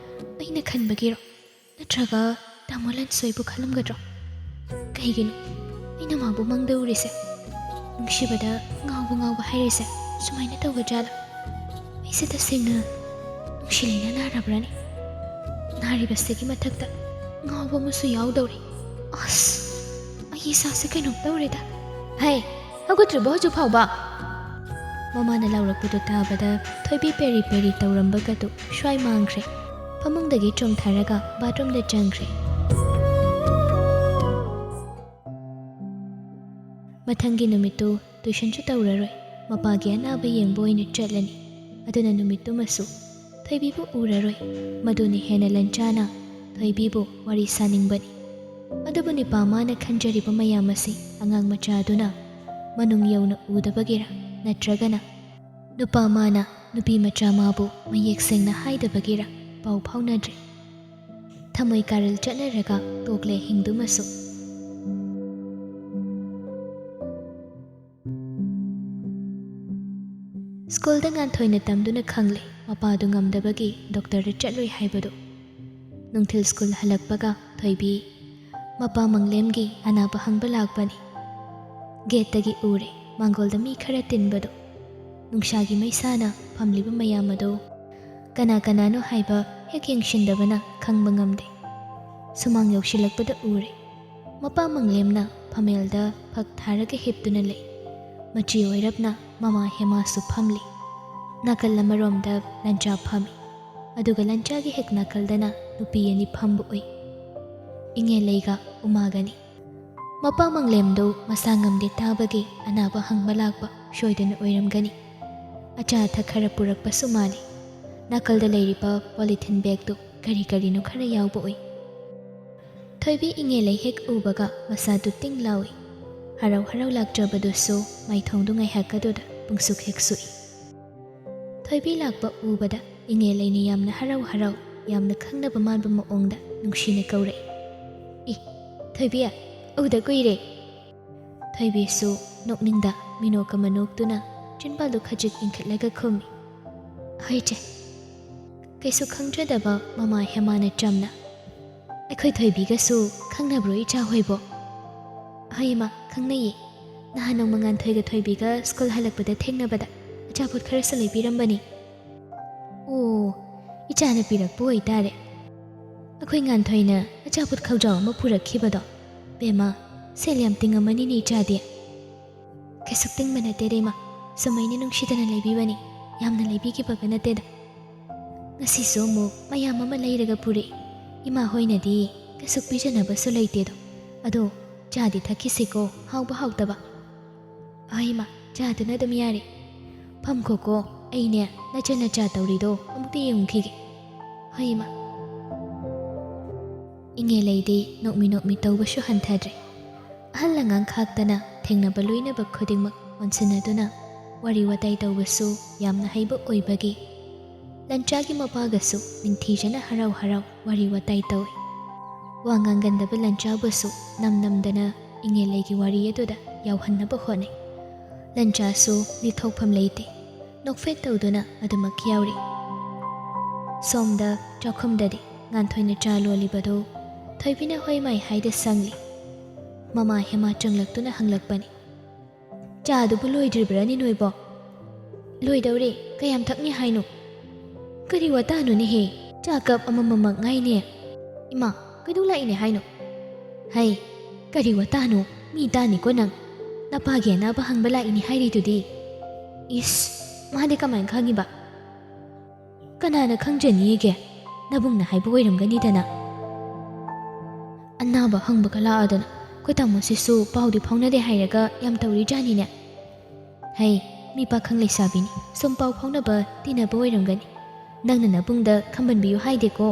ꯑꯩꯅ ꯈꯟꯕꯒꯤꯔꯣ? ꯅꯠꯇ꯭ꯔꯒ ꯇꯥꯃꯣ ꯂꯟꯁꯣꯏꯕꯨ ꯈꯜꯂꯝꯒꯗ꯭ꯔꯣ? ꯀꯩꯒꯤꯅꯣ ꯑꯩꯅ ꯃꯥꯕꯨ ꯃꯪꯗ ꯎꯔꯤꯁꯦ? ꯅꯨꯡꯁꯤꯕꯗ ꯉꯥꯎꯕ ꯉꯥꯎꯕ ꯍꯥꯏꯔꯤꯁꯦ ꯁꯨꯃꯥꯏꯅ ꯇꯧꯒꯗ꯭ꯔꯥꯂ? ꯑꯩꯁꯦ ꯇꯁꯦꯡꯅ ꯅꯨꯡꯁꯤ ꯂꯩꯅ ꯅꯥꯔꯕ꯭ꯔꯅꯤ? ꯅꯥꯔꯤꯕꯁꯤꯒꯤ ꯃꯊꯛꯇ ꯉꯥꯎꯕ ꯑꯃꯁꯨ ꯌꯥꯎꯗꯧꯔꯤ꯫ ꯑꯁ, ꯑꯩ ꯏꯁꯥꯁꯦ ꯀꯩꯅꯣꯝ ꯇꯧꯔꯦꯗ꯫ ꯍꯩ, ꯍꯧꯒꯠꯇ꯭ꯔꯤꯕꯣ ꯍꯧꯖꯤꯛ ꯐꯥꯎꯕ? ꯃꯃꯥꯅ ꯂꯥꯎꯔꯛꯄꯗꯨ ꯇꯥꯕꯗ ꯊꯣꯏꯕꯤ ꯄꯦꯔꯤ ꯄꯦꯔꯤ ꯇꯧꯔꯝꯕꯒꯗꯨ ꯁ꯭ꯋꯥꯏ ꯃꯥꯡꯈ꯭ꯔꯦ꯫ ꯐꯃꯨꯡꯗꯒꯤ ꯆꯣꯡꯊꯔꯒ ꯕꯥꯠꯔꯨꯝꯗ ꯆꯪꯈ꯭ꯔꯦ꯫ ꯃꯊꯪꯒꯤ ꯅꯨꯃꯤꯠꯇꯨ ꯇꯨꯏꯁꯟꯁꯨ ꯇꯧꯔꯔꯣꯏ, ꯃꯄꯥꯒꯤ ꯑꯅꯥꯕ ꯌꯦꯡꯕ ꯑꯣꯏꯅ ꯆꯠꯂꯅꯤ꯫ ꯑꯗꯨꯅ ꯅꯨꯃꯤꯠꯇꯨꯃꯁꯨ ꯊꯣꯏꯕꯤꯕꯨ ꯎꯔꯔꯣꯏ꯫ ꯃꯗꯨꯅ ꯍꯦꯟꯅ ꯂꯟꯆꯥꯅ ꯊꯣꯏꯕꯤꯕꯨ ꯋꯥꯔꯤ ꯁꯥꯅꯤꯡꯕꯅꯤ꯫ ꯑꯗꯨꯕꯨ ꯅꯤꯄꯥ ꯃꯥꯅ ꯈꯟꯖꯔꯤꯕ ꯃꯌꯥꯝ ꯑꯁꯤ ꯑꯉꯥꯡ ꯃꯆꯥꯗꯨꯅ ꯃꯅꯨꯡ ꯌꯧꯅ ꯎꯗꯕꯒꯤꯔ ꯅꯠꯇ꯭ꯔꯒꯅ ꯅꯨꯄꯥ ꯃꯥꯅ ꯅꯨꯄꯤ ꯃꯆꯥ ꯃꯥꯕꯨ ꯃꯌꯦꯛ ꯁꯦꯡꯅ ꯍꯥꯏꯗꯕꯒꯤꯔ ꯄꯥꯎ ꯐꯥꯎꯅꯗ꯭ꯔꯦ꯫ ꯊꯃꯣꯏ ꯀꯥꯔꯜ ꯆꯠꯅꯔꯒ ꯇꯣꯛꯂꯦ ꯍꯤꯡꯗꯨꯃꯁꯨ꯫ ꯁ꯭ꯀꯨꯜꯗ ꯉꯥꯟꯊꯣꯏꯅ ꯇꯝꯗꯨꯅ ꯈꯪꯂꯦ ꯃꯄꯥꯗꯨ ꯉꯝꯗꯕꯒꯤ ꯗꯣꯛꯇꯔꯗ ꯆꯠꯂꯨꯏ ꯍꯥꯏꯕꯗꯨ꯫ ꯅꯨꯡꯊꯤꯜ ꯁ꯭ꯀꯨꯜ ꯍꯜꯂꯛꯄꯒ ꯊꯣꯏꯕꯤ ꯃꯄꯥ ꯃꯪꯂꯦꯝꯒꯤ ꯑꯅꯥꯕ ꯍꯪꯕ ꯂꯥꯛꯄꯅꯤ꯫ ꯒꯦꯠꯇꯒꯤ ꯎꯔꯦ ꯃꯥꯡꯒꯣꯜꯗ ꯃꯤ ꯈꯔ ꯇꯤꯟꯕꯗꯨ꯫ ꯅꯨꯡꯁꯥꯒꯤ ꯃꯩꯁꯥꯅ ꯐꯝꯂꯤꯕ ꯃꯌꯥꯝ ꯑꯗꯨ ꯀꯅꯥ ꯀꯅꯥꯅꯣ ꯍꯥꯏꯕ ꯍꯦꯛ ꯌꯦꯡꯁꯤꯟꯗꯕꯅ ꯈꯪꯕ ꯉꯝꯗꯦ꯫ ꯁꯨꯃꯥꯡ ꯌꯧꯁꯤꯜꯂꯛꯄꯗ ꯎꯔꯦ ꯃꯄꯥ ꯃꯪꯂꯦꯝꯅ ꯐꯝꯃꯦꯜꯗ ꯐꯛ ꯊꯥꯔꯒ ꯍꯤꯞꯇꯨꯅ ꯂꯩ꯫ ꯃꯆꯤ ꯑꯣꯏꯔꯞꯅ ꯃꯃꯥ ꯍꯦꯃꯥꯁꯨ ꯐꯝꯂꯤ꯫ ꯅꯥꯀꯜ ꯑꯃꯔꯣꯝꯗ ꯂꯟꯆꯥ ꯐꯝꯃꯤ꯫ ꯑꯗꯨꯒ ꯂꯟꯆꯥꯒꯤ ꯍꯦꯛ ꯅꯥꯀꯜꯗꯅ ꯅꯨꯄꯤ ꯑꯅꯤ ꯐꯝꯕ ꯎꯏ꯫ ꯏꯉꯦꯂꯩꯒ ꯎꯃꯥꯒꯅꯤ꯫ ꯃꯄꯥ ꯃꯪꯂꯦꯝꯗꯨ ꯃꯁꯥ ꯉꯝꯗꯦ ꯇꯥꯕꯒꯤ ꯑꯅꯥꯕ ꯍꯪꯕ ꯂꯥꯛꯄ ꯁꯣꯏꯗꯅ ꯑꯣꯏꯔꯝꯒꯅꯤ꯫ ꯑꯆꯥ ꯑꯊꯛ ꯈꯔ ꯄꯨꯔꯛꯄꯁꯨ ꯃꯥꯜꯂꯤ꯫ ꯅꯥꯀꯜꯗ ꯂꯩꯔꯤꯕ ꯄꯣꯂꯤꯊꯤꯟ ꯕꯦꯒꯇꯨ ꯀꯔꯤ ꯀꯔꯤꯅꯣ ꯈꯔ ꯌꯥꯎꯕ ꯎꯏ꯫ ꯊꯣꯏꯕꯤ ꯏꯉꯦꯂꯩ ꯍꯦꯛ ꯎꯕꯒ ꯃꯁꯥꯗꯨ ꯇꯤꯡ ꯂꯥꯎꯏ꯫ ꯍꯔꯥꯎ ꯍꯔꯥꯎ ꯂꯥꯛꯆꯕꯗꯨꯁꯨ ꯃꯥꯏꯊꯣꯡꯗꯨ ꯉꯥꯏꯍꯥꯛ ꯑꯗꯨꯗ ꯄꯨꯡꯁꯨꯛ ꯍꯦꯛ ꯁꯨꯛꯏ꯫ ꯊꯣꯏꯕꯤ ꯂꯥꯛꯄ ꯎꯕꯗ ꯏꯉꯦꯜ ꯂꯩꯅ ꯌꯥꯝꯅ ꯍꯔꯥꯎ ꯍꯔꯥꯎ, ꯌꯥꯝꯅ ꯈꯪꯅꯕ ꯃꯥꯟꯕ ꯃꯑꯣꯡꯗ ꯅꯨꯡꯁꯤꯅ ꯀꯧꯔꯛꯏ꯫ "ꯏ, ꯊꯣꯏꯕꯤ, ꯎꯗ ꯀꯨꯏꯔꯦ!" ꯊꯣꯏꯕꯤꯁꯨ ꯅꯣꯛꯅꯤꯡꯗ ꯃꯤꯅꯣꯛ ꯑꯃ ꯅꯣꯛꯇꯨꯅ ꯆꯤꯟꯕꯥꯜꯗꯨ ꯈꯖꯤꯛ ꯏꯟꯈꯠꯂꯒ ꯈꯨꯝꯃꯤ, "ꯍꯣꯏ ꯆꯦ"꯫ ꯀꯩꯁꯨ ꯈꯪꯖꯗꯕ ꯃꯃꯥ ꯍꯦꯃꯥꯅ ꯆꯝꯅ, "ꯑꯩꯈꯣꯏ ꯊꯣꯏꯕꯤꯒꯁꯨ ꯈꯪꯅꯕ꯭ꯔꯣ ꯏꯆꯥ ꯍꯣꯏꯕꯣ?" "ꯍꯣꯏ ꯏꯃꯥ, ꯈꯪꯅꯩꯌꯦ꯫ ꯅꯍꯥꯟ ꯅꯣꯡꯃ ꯉꯥꯟꯊꯣꯏꯒ ꯊꯣꯏꯕꯤꯒ ꯁ꯭ꯀꯨꯜ ꯍꯜꯂꯛꯄꯗ ꯊꯦꯡꯅꯕꯗ ꯑꯆꯥꯄꯣꯠ ꯈꯔꯁꯨ ꯂꯩꯕꯤꯔꯝꯕꯅꯤ"꯫ "ꯑꯣ, ꯏꯆꯥꯅ ꯄꯤꯔꯛꯄ ꯑꯣꯏꯇꯥꯔꯦ꯫ ꯑꯩꯈꯣꯏ ꯉꯥꯟꯊꯣꯏꯅ ꯑꯆꯥꯄꯣꯠ ꯈꯧꯖꯥꯎ ꯑꯃ ꯄꯨꯔꯛꯈꯤꯕꯗꯣ꯫ ꯕꯦꯝꯃ, ꯁꯦꯜ ꯌꯥꯝ ꯇꯤꯡꯉꯝꯃꯅꯤꯅꯦ ꯏꯆꯥꯗꯤ"꯫ "ꯀꯩꯁꯨ ꯇꯤꯡꯕ ꯅꯠꯇꯦꯗ ꯏꯃꯥ, ꯁꯨꯃꯥꯏꯅ ꯅꯨꯡꯁꯤꯗꯅ ꯂꯩꯕꯤꯕꯅꯤ꯫ ꯌꯥꯝꯅ ꯂꯩꯕꯤꯈꯤꯕꯒ ꯅꯠꯇꯦꯗ"꯫ ꯉꯁꯤꯁꯨ ꯑꯃꯨꯛ ꯃꯌꯥꯝ ꯑꯃ ꯂꯩꯔꯒ ꯄꯨꯔꯛꯏ꯫ ꯏꯃꯥ ꯍꯣꯏꯅꯗꯤ ꯀꯩꯁꯨ ꯄꯤꯖꯅꯕꯁꯨ ꯂꯩꯇꯦꯗꯣ꯫ ꯑꯗꯣ ꯆꯥꯗꯤ ꯊꯛꯈꯤꯁꯤꯀꯣ, ꯍꯥꯎꯕ ꯍꯥꯎꯇꯕ꯫ "ꯍꯣꯏ ꯏꯃꯥ, ꯆꯥꯗꯨꯅ ꯑꯗꯨꯝ ꯌꯥꯔꯦ꯫ ꯐꯝꯈꯣꯀꯣ, ꯑꯩꯅꯦ ꯅꯆꯟꯅ ꯆꯥ ꯇꯧꯔꯤꯗꯣ ꯑꯃꯨꯛꯇ ꯌꯦꯡꯉꯨꯈꯤꯒꯦ"꯫ "ꯍꯣꯏ ꯏꯃꯥ"꯫ ꯏꯉꯦꯜ ꯂꯩꯗꯤ ꯅꯣꯛꯃꯤ ꯅꯣꯛꯃꯤ ꯇꯧꯕꯁꯨ ꯍꯟꯊꯗ꯭ꯔꯦ꯫ ꯑꯍꯜ ꯑꯉꯥꯡ ꯈꯥꯛꯇꯅ ꯊꯦꯡꯅꯕ ꯂꯣꯏꯅꯕ ꯈꯨꯗꯤꯡꯃꯛ ꯑꯣꯟꯁꯤꯟꯅꯗꯨꯅ ꯋꯥꯔꯤ ꯋꯥꯇꯥꯏ ꯇꯧꯕꯁꯨ ꯌꯥꯝꯅ ꯍꯩꯕ ꯑꯣꯏꯕꯒꯤ ꯂꯟꯆꯥꯒꯤ ꯃꯄꯥꯒꯁꯨ ꯅꯤꯡꯊꯤꯖꯅ ꯍꯔꯥꯎ ꯍꯔꯥꯎ ꯋꯥꯔꯤ ꯋꯥꯇꯥꯏ ꯇꯧꯏ꯫ ꯋꯥ ꯉꯥꯡꯒꯟꯗꯕ ꯂꯟꯆꯥꯕꯨꯁꯨ ꯅꯝ ꯅꯝꯗꯅ ꯏꯉꯦꯜ ꯂꯩꯒꯤ ꯋꯥꯔꯤ ꯑꯗꯨꯗ ꯌꯥꯎꯍꯟꯅꯕ ꯍꯣꯠꯅꯩ꯫ ꯂꯟꯆꯥꯁꯨ ꯂꯤꯊꯣꯛꯐꯝ ꯂꯩꯇꯦ꯫ ꯅꯣꯛꯐꯦꯠ ꯇꯧꯗꯨꯅ ꯑꯗꯨꯃꯛ ꯌꯥꯎꯔꯤ꯫ ꯁꯣꯝꯗ ꯆꯥꯛꯈꯨꯝꯗꯗꯤ ꯉꯥꯟꯊꯣꯏꯅ ꯆꯥ ꯂꯣꯜꯂꯤꯕꯗꯨ ꯊꯣꯏꯕꯤꯅ ꯍꯣꯏ ꯃꯥꯏ ꯍꯥꯏꯗ ꯁꯪꯂꯤ꯫ ꯃꯃꯥ ꯍꯦꯃꯥ ꯆꯪꯂꯛꯇꯨꯅ ꯍꯪꯂꯛꯄꯅꯤ, "ꯆꯥꯗꯨꯕꯨ ꯂꯣꯏꯗ꯭ꯔꯤꯕ꯭ꯔꯥꯅꯦ ꯅꯣꯏꯕꯣ?" "ꯂꯣꯏꯗꯧꯔꯦ, ꯀꯌꯥꯝ ꯊꯛꯅꯤ ꯍꯥꯏꯅꯣ?" "ꯀꯔꯤ ꯋꯥꯇꯥꯅꯣꯅꯦꯍꯦ, ꯆꯥ ꯀꯞ ꯑꯃꯃꯝꯃꯛ ꯉꯥꯏꯅꯦ꯫ ꯏꯃꯥ, ꯀꯩꯗꯧ ꯂꯥꯛꯏꯅꯦ ꯍꯥꯏꯅꯣ?" "ꯍꯩ, ꯀꯔꯤ ꯋꯥꯇꯥꯅꯣ? ꯃꯤ ꯇꯥꯅꯤꯀꯣ ꯅꯪ꯫ ꯅꯄꯥꯒꯤ ꯑꯅꯥꯕ ꯍꯪꯕ ꯂꯥꯛꯏꯅꯦ ꯍꯥꯏꯔꯤꯗꯨꯗꯤ?" "ꯏꯁ, ꯃꯥꯗꯤ ꯀꯃꯥꯏꯅ ꯈꯪꯉꯤꯕ?" "ꯀꯅꯥꯅ ꯈꯪꯖꯅꯤꯒꯦ? ꯅꯕꯨꯡꯅ ꯍꯥꯏꯕ ꯑꯣꯏꯔꯝꯒꯅꯤꯗꯅ꯫ ꯑꯅꯥꯕ ꯍꯪꯕꯒ ꯂꯥꯛꯑꯗꯅ, ꯑꯩꯈꯣꯏ ꯇꯥꯃꯣꯁꯤꯁꯨ ꯄꯥꯎꯗꯤ ꯐꯥꯎꯅꯗꯦ ꯍꯥꯏꯔꯒ ꯌꯥꯝ ꯇꯧꯔꯤꯖꯥꯠꯅꯤꯅꯦ꯫ ꯍꯩ, ꯃꯤ ꯄꯥꯈꯪ ꯂꯩꯁꯥꯕꯤꯅꯤ, ꯁꯨꯝ ꯄꯥꯎ ꯐꯥꯎꯅꯕ ꯇꯤꯟꯅꯕ ꯑꯣꯏꯔꯝꯒꯅꯤ꯫ ꯅꯪꯅ ꯅꯕꯨꯡꯗ ꯈꯝꯕꯟꯕꯤꯌꯨ ꯍꯥꯏꯗꯦꯀꯣ?"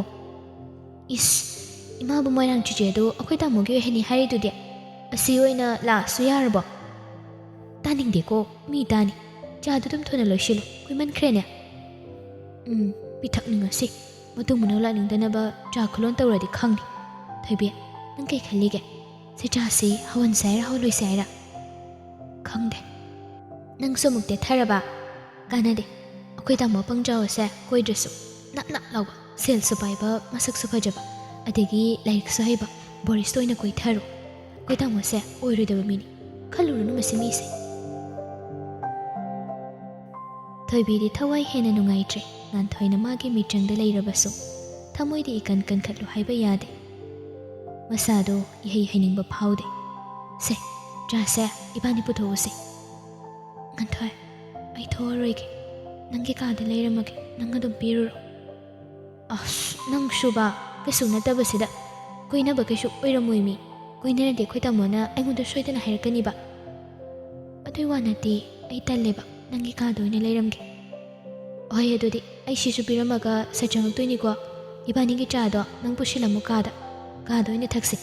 "ꯏꯁ, ꯏꯃꯥꯕꯨ ꯃꯣꯏꯔꯥꯡ ꯆꯤꯆꯦꯗꯣ ꯑꯩꯈꯣꯏ ꯇꯥꯃꯣꯒꯤ ꯑꯣꯏꯍꯟꯅꯤ ꯍꯥꯏꯔꯤꯗꯨꯗꯤ?" ꯑꯁꯤ ꯑꯣꯏꯅ ꯂꯥꯛꯑꯁꯨ ꯌꯥꯔꯕꯣ? ꯇꯥꯅꯤꯡꯗꯦꯀꯣ, ꯃꯤ ꯇꯥꯅꯤ꯫ ꯆꯥꯗꯨ ꯑꯗꯨꯝ ꯊꯨꯅ ꯂꯣꯏꯁꯤꯜꯂꯨ, ꯀꯨꯏꯃꯟꯈ꯭ꯔꯦꯅꯦ꯫ ꯎꯝ, ꯄꯤꯊꯛꯅꯤꯡꯉꯁꯤ꯫ ꯃꯇꯨꯡ ꯃꯅꯥꯎ ꯂꯥꯛꯅꯤꯡꯗꯅꯕ ꯆꯥ ꯈꯨꯂꯣꯟ ꯇꯧꯔꯗꯤ ꯈꯪꯗꯦ꯫ ꯊꯣꯏꯕꯤ, ꯅꯪ ꯀꯩ ꯈꯜꯂꯤꯒꯦ? ꯁꯤ ꯆꯥꯁꯤ ꯍꯧꯍꯟꯁꯦ ꯍꯥꯏꯔ ꯍꯧꯍꯜꯂꯣꯏꯁꯦ ꯍꯥꯏꯔ? ꯈꯪꯗꯦ꯫ ꯅꯪꯁꯨ ꯑꯃꯨꯛ ꯇꯦꯊꯔꯕ? ꯀꯥꯟꯅꯗꯦ꯫ ꯑꯩꯈꯣꯏ ꯇꯥꯃꯣ ꯄꯪꯖꯥꯎ ꯑꯁꯦ ꯀꯣꯏꯗ꯭ꯔꯁꯨ ꯅꯞ ꯅꯞ ꯂꯥꯎꯕ, ꯁꯦꯜꯁꯨ ꯄꯥꯏꯕ, ꯃꯁꯛꯁꯨ ꯐꯖꯕ, ꯑꯗꯒꯤ ꯂꯥꯏꯔꯤꯛꯁꯨ ꯍꯩꯕ ꯕꯣꯔꯤꯁꯇ ꯑꯣꯏꯅ ꯀꯣꯏꯊꯔꯣ꯫ ꯑꯩꯈꯣꯏ ꯇꯥꯃꯣꯁꯦ ꯑꯣꯏꯔꯣꯏꯗꯕ ꯃꯤꯅꯤ꯫ ꯈꯜꯂꯨꯔꯅꯨ ꯃꯁꯤ ꯃꯤꯁꯦ꯫ ꯊꯣꯏꯕꯤꯗꯤ ꯊꯋꯥꯏ ꯍꯦꯟꯅ ꯅꯨꯡꯉꯥꯏꯇ꯭ꯔꯦ꯫ ꯉꯥꯟꯊꯣꯏꯅ ꯃꯥꯒꯤ ꯃꯤꯆꯪꯗ ꯂꯩꯔꯕꯁꯨ ꯊꯃꯣꯏꯗꯤ ꯏꯀꯟ ꯀꯟꯈꯠꯂꯨ ꯍꯥꯏꯕ ꯌꯥꯗꯦ꯫ ꯃꯁꯥꯗꯣ ꯏꯍꯩ ꯍꯩꯅꯤꯡꯕ ꯐꯥꯎꯗꯦ꯫ "ꯁꯦ, ꯆꯥꯁꯦ, ꯏꯕꯥꯅꯤ ꯄꯨꯊꯣꯛꯎꯁꯦ꯫" "ꯉꯥꯟꯊꯣꯏ, ꯑꯩ ꯊꯣꯛꯑꯔꯣꯏꯒꯦ꯫ ꯅꯪꯒꯤ ꯀꯥꯗ ꯂꯩꯔꯝꯃꯒꯦ, ꯅꯪ ꯑꯗꯨꯝ ꯄꯤꯔꯨꯔꯣ꯫" "ꯑꯁ, ꯅꯪꯁꯨꯕ, ꯀꯩꯁꯨ ꯅꯠꯇꯕꯁꯤꯗ꯫ ꯀꯣꯏꯅꯕ ꯀꯩꯁꯨ ꯑꯣꯏꯔꯝꯃꯣꯏ ꯃꯤ꯫ ꯀꯣꯏꯅꯔꯗꯤ ꯑꯩꯈꯣꯏ ꯇꯥꯃꯣꯅ ꯑꯩꯉꯣꯟꯗ ꯁꯣꯏꯗꯅ ꯍꯥꯏꯔꯛꯀꯅꯤꯕ꯫ ꯑꯗꯨꯏ ꯋꯥ ꯅꯠꯇꯦ, ꯑꯩ ꯇꯜꯂꯦꯕ, ꯅꯪꯒꯤ ꯀꯥꯗ ꯑꯣꯏꯅ ꯂꯩꯔꯝꯒꯦ꯫" "ꯍꯣꯏ, ꯑꯗꯨꯗꯤ ꯑꯩ ꯁꯤꯁꯨ ꯄꯤꯔꯝꯃꯒ ꯁꯠ ꯆꯪꯉꯛꯇꯣꯏꯅꯤꯀꯣ꯫ ꯏꯕꯥꯅꯤꯒꯤ ꯆꯥꯗꯣ ꯅꯪ ꯄꯨꯁꯤꯜꯂꯝꯃꯨ ꯀꯥꯗ꯫ ꯀꯥꯗ ꯑꯣꯏꯅ ꯊꯛꯁꯤ꯫"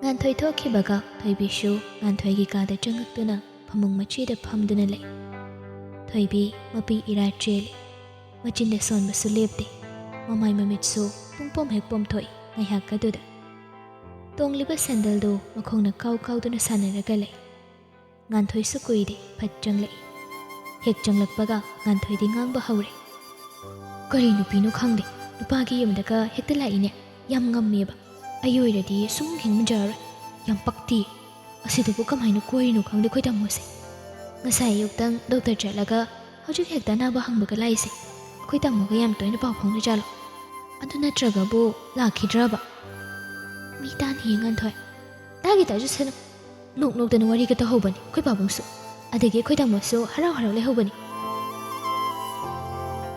ꯉꯥꯟꯊꯣꯏ ꯊꯣꯛꯈꯤꯕꯒ ꯊꯣꯏꯕꯤꯁꯨ ꯉꯥꯟꯊꯣꯏꯒꯤ ꯀꯥꯗ ꯆꯪꯉꯛꯇꯨꯅ ꯐꯃꯨꯡ ꯃꯆꯤꯗ ꯐꯝꯗꯨꯅ ꯂꯩ꯫ ꯊꯣꯏꯕꯤ ꯃꯄꯤ ꯏꯔꯥ ꯆꯦꯜꯂꯤ꯫ ꯃꯆꯤꯟꯗ ꯁꯣꯟꯕꯁꯨ ꯂꯦꯞꯇꯦ꯫ ꯃꯃꯥꯏ ꯃꯃꯤꯠꯁꯨ ꯄꯨꯡꯄꯣꯝ ꯍꯦꯛ ꯄꯣꯝꯊꯣꯛꯏ ꯉꯥꯏꯍꯥꯛ ꯑꯗꯨꯗ꯫ ꯇꯣꯡꯂꯤꯕ ꯁꯦꯟꯗꯜꯗꯨ ꯃꯈꯣꯡꯅ ꯀꯥꯎ ꯀꯥꯎꯗꯨꯅ ꯁꯥꯟꯅꯔꯒ ꯂꯩ꯫ ꯉꯥꯟꯊꯣꯏꯁꯨ ꯀꯨꯏꯗꯦ ꯐꯠ ꯆꯪꯂꯛꯏ꯫ ꯍꯦꯛ ꯆꯪꯂꯛꯄꯒ ꯉꯥꯟꯊꯣꯏꯗꯤ ꯉꯥꯡꯕ ꯍꯧꯔꯦ꯫ "ꯀꯔꯤ ꯅꯨꯄꯤꯅꯣ ꯈꯪꯗꯦ, ꯅꯨꯄꯥꯒꯤ ꯌꯨꯝꯗꯒ ꯍꯦꯛꯇ ꯂꯥꯛꯏꯅꯦ꯫ ꯌꯥꯝ ꯉꯝꯃꯦꯕ꯫ ꯑꯩ ꯑꯣꯏꯔꯗꯤ ꯁꯨꯝ ꯍꯤꯡꯉꯝꯖꯔꯔꯣꯏ꯫ ꯌꯥꯝ ꯄꯛꯇꯦ꯫ ꯑꯁꯤꯗꯕꯨ ꯀꯃꯥꯏꯅ ꯀꯣꯏꯔꯤꯅꯣ ꯈꯪꯗꯦ ꯑꯩꯈꯣꯏ ꯇꯥꯃꯣꯁꯦ꯫ ꯉꯁꯥꯏ ꯑꯌꯨꯛꯇꯪ ꯗꯣꯛꯇꯔ ꯆꯠꯂꯒ ꯍꯧꯖꯤꯛ ꯍꯦꯛꯇ ꯑꯅꯥꯕ ꯍꯪꯕꯒ ꯂꯥꯛꯏꯁꯦ꯫ ꯑꯩꯈꯣꯏ ꯇꯥꯃꯣꯒ ꯌꯥꯝ ꯇꯣꯏꯅ ꯄꯥꯎ ꯐꯥꯎꯅꯖꯥꯠꯂꯣ? ꯑꯗꯨ ꯅꯠꯇ꯭ꯔꯒꯕꯨ ꯂꯥꯛꯈꯤꯗ꯭ꯔꯕ?" "ꯃꯤ ꯇꯥꯅꯤꯌꯦ ꯉꯥꯟꯊꯣꯏ꯫" "ꯇꯥꯒꯦ ꯇꯥꯖꯁꯅꯨ꯫ ꯅꯣꯛ ꯅꯣꯛꯇꯅ ꯋꯥꯔꯤꯒ ꯇꯧꯍꯧꯕꯅꯤ ꯑꯩꯈꯣꯏ ꯄꯥꯕꯨꯡꯁꯨ꯫ ꯑꯗꯒꯤ ꯑꯩꯈꯣꯏ ꯇꯥꯃꯣꯁꯨ ꯍꯔꯥꯎ ꯍꯔꯥꯎ ꯂꯩꯍꯧꯕꯅꯤ꯫"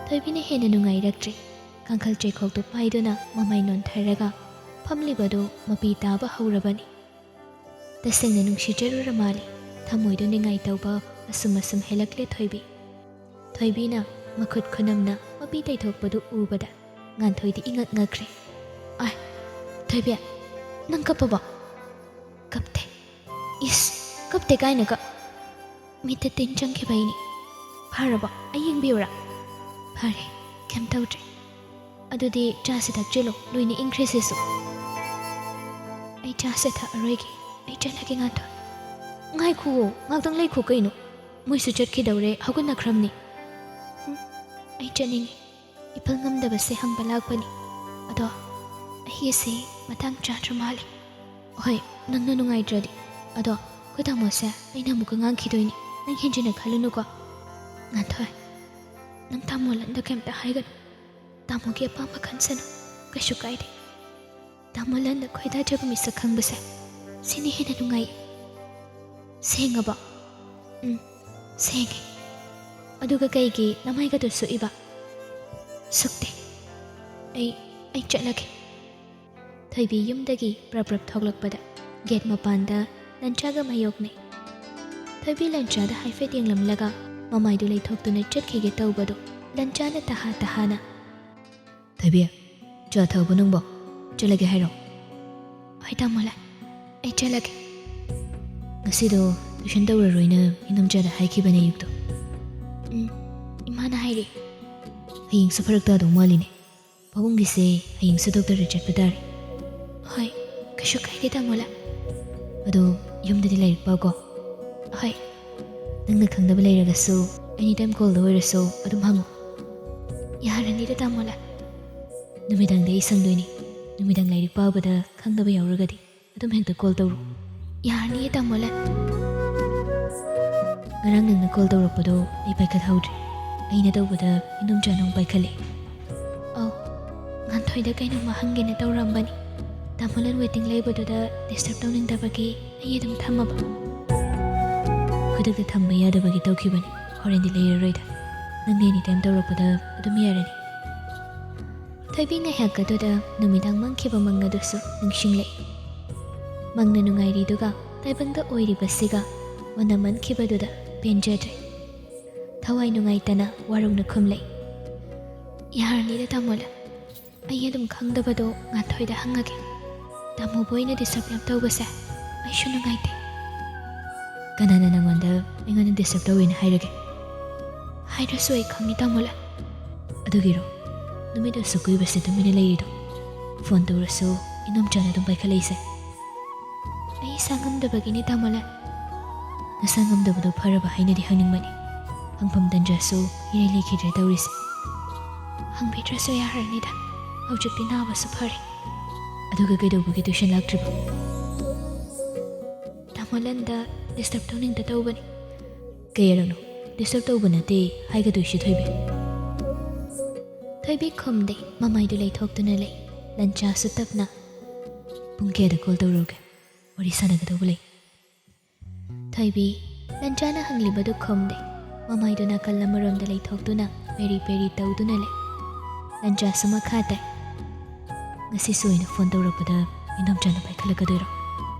ꯊꯣꯏꯕꯤꯅ ꯍꯦꯟꯅ ꯅꯨꯡꯉꯥꯏꯔꯛꯇ꯭ꯔꯦ꯫ ꯀꯥꯡꯈꯜ ꯆꯩꯈꯣꯛꯇꯨ ꯄꯥꯏꯗꯨꯅ ꯃꯃꯥꯏ ꯅꯣꯟꯊꯔꯒ ꯐꯝꯂꯤꯕꯗꯨ ꯃꯄꯤ ꯇꯥꯕ ꯍꯧꯔꯕꯅꯤ꯫ ꯇꯁꯦꯡꯅ ꯅꯨꯡꯁꯤꯖꯔꯨꯔ ꯃꯥꯜꯂꯦ꯫ ꯊꯃꯣꯏꯗꯨ ꯅꯤꯡꯉꯥꯏ ꯇꯧꯕ ꯑꯁꯨꯝ ꯑꯁꯨꯝ ꯍꯦꯜꯂꯛꯂꯦ ꯊꯣꯏꯕꯤ꯫ ꯊꯣꯏꯕꯤꯅ ꯃꯈꯨꯠ ꯈꯨꯅꯝꯅ ꯃꯄꯤ ꯇꯩꯊꯣꯛꯄꯗꯨ ꯎꯕꯗ ꯉꯥꯟꯊꯣꯏꯗꯤ ꯏꯉꯛ ꯉꯛꯈ꯭ꯔꯦ꯫ "ꯑꯥꯏ, ꯊꯣꯏꯕꯤ, ꯅꯪ ꯀꯞꯄꯕꯣ?" "ꯀꯞꯇꯦ꯫ ꯏꯁ, ꯀꯞꯇꯦ ꯀꯥꯏꯅꯒ꯫ ꯃꯤꯠꯇ ꯇꯤꯟ ꯆꯪꯈꯤꯕꯩꯅꯤ꯫ ꯐꯔꯕꯣ? ꯑꯩ ꯌꯦꯡꯕꯤꯌꯨꯔꯥ?" "ꯐꯔꯦ, ꯀꯩꯝ ꯇꯧꯗ꯭ꯔꯦ꯫ ꯑꯗꯨꯗꯤ ꯆꯥꯁꯦ ꯊꯛꯆꯤꯜꯂꯣ, ꯂꯣꯏꯅ ꯏꯪꯈ꯭ꯔꯦ ꯁꯤꯁꯨ꯫" "ꯑꯩ ꯆꯥꯁꯦ ꯊꯛꯑꯔꯣꯏꯒꯦ, ꯑꯩ ꯆꯠꯂꯒꯦ ꯉꯥꯟꯊꯣꯏ꯫" "ꯉꯥꯏꯈꯨꯑꯣ, ꯉꯥꯛꯇꯪ ꯂꯩꯈꯣ ꯀꯩꯅꯣ꯫ ꯃꯣꯏꯁꯨ ꯆꯠꯈꯤꯗꯧꯔꯦ, ꯍꯧꯒꯠꯅꯈ꯭ꯔꯝꯅꯤ꯫" "ꯎꯝ, ꯑꯩ ꯆꯠꯅꯤꯡꯉꯤ꯫ ꯏꯐꯜ ꯉꯝꯗꯕꯁꯦ ꯍꯪꯕ ꯂꯥꯛꯄꯅꯤ꯫ ꯑꯗꯣ ꯑꯩꯒꯤꯁꯦ ꯃꯇꯥꯡ ꯆꯥꯗ꯭ꯔ ꯃꯥꯜꯂꯦ꯫" "ꯍꯣꯏ, ꯅꯪꯅ ꯅꯨꯡꯉꯥꯏꯇ꯭ꯔꯗꯤ꯫ ꯑꯗꯣ ꯑꯩꯈꯣꯏ ꯇꯥꯃꯣꯁꯦ ꯑꯩꯅ ꯑꯃꯨꯛꯀ ꯉꯥꯡꯈꯤꯗꯣꯏꯅꯤ, ꯅꯪ ꯍꯦꯟꯖꯤꯟꯅ ꯈꯜꯂꯨꯅꯨꯀꯣ꯫" "ꯉꯥꯟꯊꯣꯏ, ꯅꯪ ꯇꯥꯃꯣ ꯂꯟꯗ ꯀꯩꯝꯇ ꯍꯥꯏꯒꯅꯨ꯫ ꯇꯥꯃꯣꯒꯤ ꯑꯄꯥꯝꯕ ꯈꯟꯁꯅꯨ, ꯀꯩꯁꯨ ꯀꯥꯏꯗꯦ꯫ ꯇꯥꯃꯣ ꯂꯟꯗ ꯈꯣꯏꯗꯥꯖꯕ ꯃꯤꯁꯛ ꯈꯪꯕꯁꯦ, ꯁꯤꯅ ꯍꯦꯟꯅ ꯅꯨꯡꯉꯥꯏ꯫" "ꯁꯦꯡꯉꯕꯣ?" "ꯎꯝ, ꯁꯦꯡꯉꯦ꯫ ꯑꯗꯨꯒ ꯀꯩꯒꯤ ꯅꯃꯥꯏꯒꯗꯣ ꯁꯨꯛꯏꯕ?" "ꯁꯨꯛꯇꯦ꯫ ꯑꯩ, ꯑꯩ ꯆꯠꯂꯒꯦ꯫" ꯊꯣꯏꯕꯤ ꯌꯨꯝꯗꯒꯤ ꯄ꯭ꯔꯞ ꯄ꯭ꯔꯞ ꯊꯣꯛꯂꯛꯄꯗ ꯒꯦꯠ ꯃꯄꯥꯟꯗ ꯂꯟꯆꯥꯒ ꯃꯥꯌꯣꯛꯅꯩ꯫ ꯊꯣꯏꯕꯤ ꯂꯟꯆꯥꯗ ꯍꯥꯏꯐꯦꯠ ꯌꯦꯡꯂꯝꯂꯒ ꯃꯃꯥꯏꯗꯨ ꯂꯩꯊꯣꯛꯇꯨꯅ ꯆꯠꯈꯤꯒꯦ ꯇꯧꯕꯗꯨ ꯂꯟꯆꯥꯅ ꯇꯍꯥ ꯇꯍꯥꯅ, "ꯊꯣꯏꯕꯤ, ꯆꯥ ꯊꯛꯑꯕꯣ ꯅꯪꯕꯣ? ꯆꯠꯂꯒꯦ ꯍꯥꯏꯔꯣ?" "ꯍꯣꯏ ꯇꯥꯃꯣ ꯂꯟ, ꯑꯩ ꯆꯠꯂꯒꯦ꯫" "ꯉꯁꯤꯗꯣ ꯇꯨꯏꯁꯟ ꯇꯧꯔꯔꯣꯏꯅ ꯏꯅꯝꯆꯥꯗ ꯍꯥꯏꯈꯤꯕꯅꯦ ꯑꯌꯨꯛꯇꯣ꯫ ꯎꯝ, ꯏꯃꯥꯅ ꯍꯥꯏꯔꯛꯑꯦ꯫" "ꯍꯌꯦꯡꯁꯨ ꯐꯔꯛ ꯇꯥꯗꯧ ꯃꯥꯜꯂꯤꯅꯦ꯫ ꯄꯥꯕꯨꯡꯒꯤꯁꯦ ꯍꯌꯦꯡꯁꯨ ꯗꯣꯛꯇꯔꯗ ꯆꯠꯄ ꯇꯥꯔꯦ꯫" "ꯍꯣꯏ, ꯀꯩꯁꯨ ꯀꯥꯏꯗꯦ ꯇꯥꯃꯣ ꯂꯟ꯫" "ꯑꯗꯣ ꯌꯨꯝꯗꯗꯤ ꯂꯥꯏꯔꯤꯛ ꯄꯥꯎꯀꯣ꯫" "ꯍꯣꯏ꯫" "ꯅꯪꯅ ꯈꯪꯗꯕ ꯂꯩꯔꯒꯁꯨ ꯑꯦꯅꯤ ꯇꯥꯏꯝ ꯀꯣꯜꯗ ꯑꯣꯏꯔꯁꯨ ꯑꯗꯨꯝ ꯍꯪꯉꯨ꯫" "ꯌꯥꯔꯅꯤꯗ ꯇꯥꯃꯣ ꯂꯟ꯫" "ꯅꯨꯃꯤꯗꯥꯡꯗ ꯑꯩ ꯁꯪꯗꯣꯏꯅꯤ꯫ ꯅꯨꯃꯤꯗꯥꯡ ꯂꯥꯏꯔꯤꯛ ꯄꯥꯕꯗ ꯈꯪꯗꯕ ꯌꯥꯎꯔꯒꯗꯤ ꯑꯗꯨꯝ ꯍꯦꯛꯇ ꯀꯣꯜ ꯇꯧꯔꯣ꯫" "ꯌꯥꯔꯅꯤꯌꯦ ꯇꯥꯃꯣ ꯂꯟ꯫" "ꯉꯔꯥꯡ ꯅꯪꯅ ꯀꯣꯜ ꯇꯧꯔꯛꯄꯗꯣ ꯑꯩ ꯄꯥꯏꯈꯠꯍꯧꯗ꯭ꯔꯦ꯫ ꯑꯩꯅ ꯇꯧꯕꯗ ꯏꯅꯨꯝꯆꯥꯅ ꯑꯃꯨꯛ ꯄꯥꯏꯈꯠꯂꯦ꯫" "ꯑꯧ, ꯉꯥꯟꯊꯣꯏꯗ ꯀꯩꯅꯣꯝꯃ ꯍꯪꯒꯦꯅ ꯇꯧꯔꯛꯑꯝꯕꯅꯤ꯫ ꯇꯥꯃꯣ ꯂꯟ ꯋꯦꯇꯤꯡ ꯂꯩꯕꯗꯨꯗ ꯗꯤꯁꯇꯔꯕ ꯇꯧꯅꯤꯡꯗꯕꯒꯤ ꯑꯩ ꯑꯗꯨꯝ ꯊꯝꯃꯕ꯫" "ꯈꯨꯗꯛꯇ ꯊꯝꯕ ꯌꯥꯗꯕꯒꯤ ꯇꯧꯈꯤꯕꯅꯤ꯫ ꯍꯣꯔꯦꯟꯗꯤ ꯂꯩꯔꯔꯣꯏꯗ꯫ ꯅꯪꯅ ꯑꯦꯅꯤ ꯇꯥꯏꯝ ꯇꯧꯔꯛꯄꯗ ꯑꯗꯨꯝ ꯌꯥꯔꯅꯤ꯫" ꯊꯣꯏꯕꯤ ꯉꯥꯏꯍꯥꯛ ꯑꯗꯨꯗ ꯅꯨꯃꯤꯗꯥꯡ ꯃꯪꯈꯤꯕ ꯃꯪ ꯑꯗꯨꯁꯨ ꯅꯤꯡꯁꯤꯡꯂꯛꯏ꯫ ꯃꯪꯅ ꯅꯨꯡꯉꯥꯏꯔꯤꯗꯨꯒ ꯇꯥꯏꯕꯪꯗ ꯑꯣꯏꯔꯤꯕꯁꯤꯒ ꯑꯣꯟꯅꯃꯟꯈꯤꯕꯗꯨꯗ ꯄꯦꯟꯖꯗ꯭ꯔꯦ꯫ ꯊꯋꯥꯏ ꯅꯨꯡꯉꯥꯏꯇꯅ ꯋꯥꯔꯧꯅ ꯈꯨꯝꯂꯛꯏ꯫ "ꯌꯥꯔꯅꯤꯗ ꯇꯥꯃꯣ ꯂꯟ, ꯑꯩ ꯑꯗꯨꯝ ꯈꯪꯗꯕꯗꯣ ꯉꯥꯟꯊꯣꯏꯗ ꯍꯪꯉꯒꯦ꯫ ꯇꯥꯃꯣꯕꯨ ꯑꯩꯅ ꯗꯤꯁꯇꯔꯕ ꯌꯥꯝ ꯇꯧꯕꯁꯦ ꯑꯩꯁꯨ ꯅꯨꯡꯉꯥꯏꯇꯦ꯫ ꯀꯅꯥꯅ ꯅꯪꯉꯣꯟꯗ ꯑꯩꯉꯣꯟꯗ ꯗꯤꯁꯇꯔꯕ ꯇꯧꯋꯦꯅ ꯍꯥꯏꯔꯒꯦ? ꯍꯥꯏꯗ꯭ꯔꯁꯨ ꯑꯩ ꯈꯪꯉꯤ, ꯇꯥꯃꯣꯂꯥ꯫ ꯑꯗꯨꯒꯤꯔꯣ ꯅꯨꯃꯤꯠ ꯑꯁꯨꯛ ꯀꯨꯏꯕꯁꯦ ꯇꯨꯃꯤꯟꯅ ꯂꯩꯔꯤꯗꯣ? ꯐꯣꯟ ꯇꯧꯔꯁꯨ ꯏꯅꯣꯝꯆꯥꯅ ꯑꯗꯨꯝ ꯄꯥꯏꯈꯠꯂꯛꯏꯁꯦ꯫ ꯑꯩ ꯏꯁꯥ ꯉꯝꯗꯕꯒꯤꯅꯤ, ꯇꯥꯃꯣꯂꯥ꯫ ꯅꯁꯥ ꯉꯝꯗꯕꯗꯣ ꯐꯔꯕ ꯍꯥꯏꯅꯗꯤ ꯍꯪꯅꯤꯡꯕꯅꯤ꯫ ꯍꯪꯐꯝ ꯇꯟꯖꯥꯁꯨ ꯏꯔꯩ ꯂꯩꯈꯤꯗ꯭ꯔꯦ ꯇꯧꯔꯤꯁꯦ꯫ ꯍꯪꯕꯤꯗ꯭ꯔꯁꯨ ꯌꯥꯔꯅꯤꯗ, ꯍꯧꯖꯤꯛꯇꯤ ꯅꯥꯕꯁꯨ ꯐꯔꯦ꯫ ꯑꯗꯨꯒ ꯀꯩꯗꯧꯕꯒꯤ ꯇ꯭ꯌꯨꯁꯟ ꯂꯥꯛꯇ꯭ꯔꯤꯕ? ꯇꯥꯃꯣ ꯂꯟꯗ ꯗꯤꯁꯇꯔꯕ ꯇꯧꯅꯤꯡꯗ ꯇꯧꯕꯅꯤ꯫ ꯀꯩ ꯍꯥꯏꯔꯛꯅꯣ? ꯗꯤꯁꯇꯔꯕ ꯇꯧꯕ ꯅꯠꯇꯦ ꯍꯥꯏꯒꯗꯣꯏꯁꯤ, ꯊꯣꯏꯕꯤ꯫ ꯊꯣꯏꯕꯤ ꯈꯨꯝꯗꯦ, ꯃꯃꯥꯏꯗꯨ ꯂꯩꯊꯣꯛꯇꯨꯅ ꯂꯩ꯫ ꯂꯟꯆꯥꯁꯨ ꯇꯞꯅ, "ꯄꯨꯡ ꯀꯌꯥꯗ ꯀꯣꯜ ꯇꯧꯔꯛꯎꯒꯦ? ꯋꯥꯔꯤ ꯁꯥꯟꯅꯒꯗꯧꯕ ꯂꯩ꯫" ꯊꯣꯏꯕꯤ ꯂꯟꯆꯥꯅ ꯍꯪꯂꯤꯕꯗꯨ ꯈꯨꯝꯗꯦ꯫ ꯃꯃꯥꯏꯗꯨ ꯅꯥꯀꯜ ꯑꯃꯔꯣꯝꯗ ꯂꯩꯊꯣꯛꯇꯨꯅ ꯄꯦꯔꯤ ꯄꯦꯔꯤ ꯇꯧꯗꯨꯅ ꯂꯩ꯫ ꯂꯟꯆꯥꯁꯨ ꯃꯈꯥ ꯇꯥꯏ, "ꯉꯁꯤꯁꯨ ꯑꯩꯅ ꯐꯣꯟ ꯇꯧꯔꯛꯄꯗ ꯏꯅꯣꯝꯆꯥꯅ ꯄꯥꯏꯈꯠꯂꯛꯀꯗꯣꯏꯔꯣ?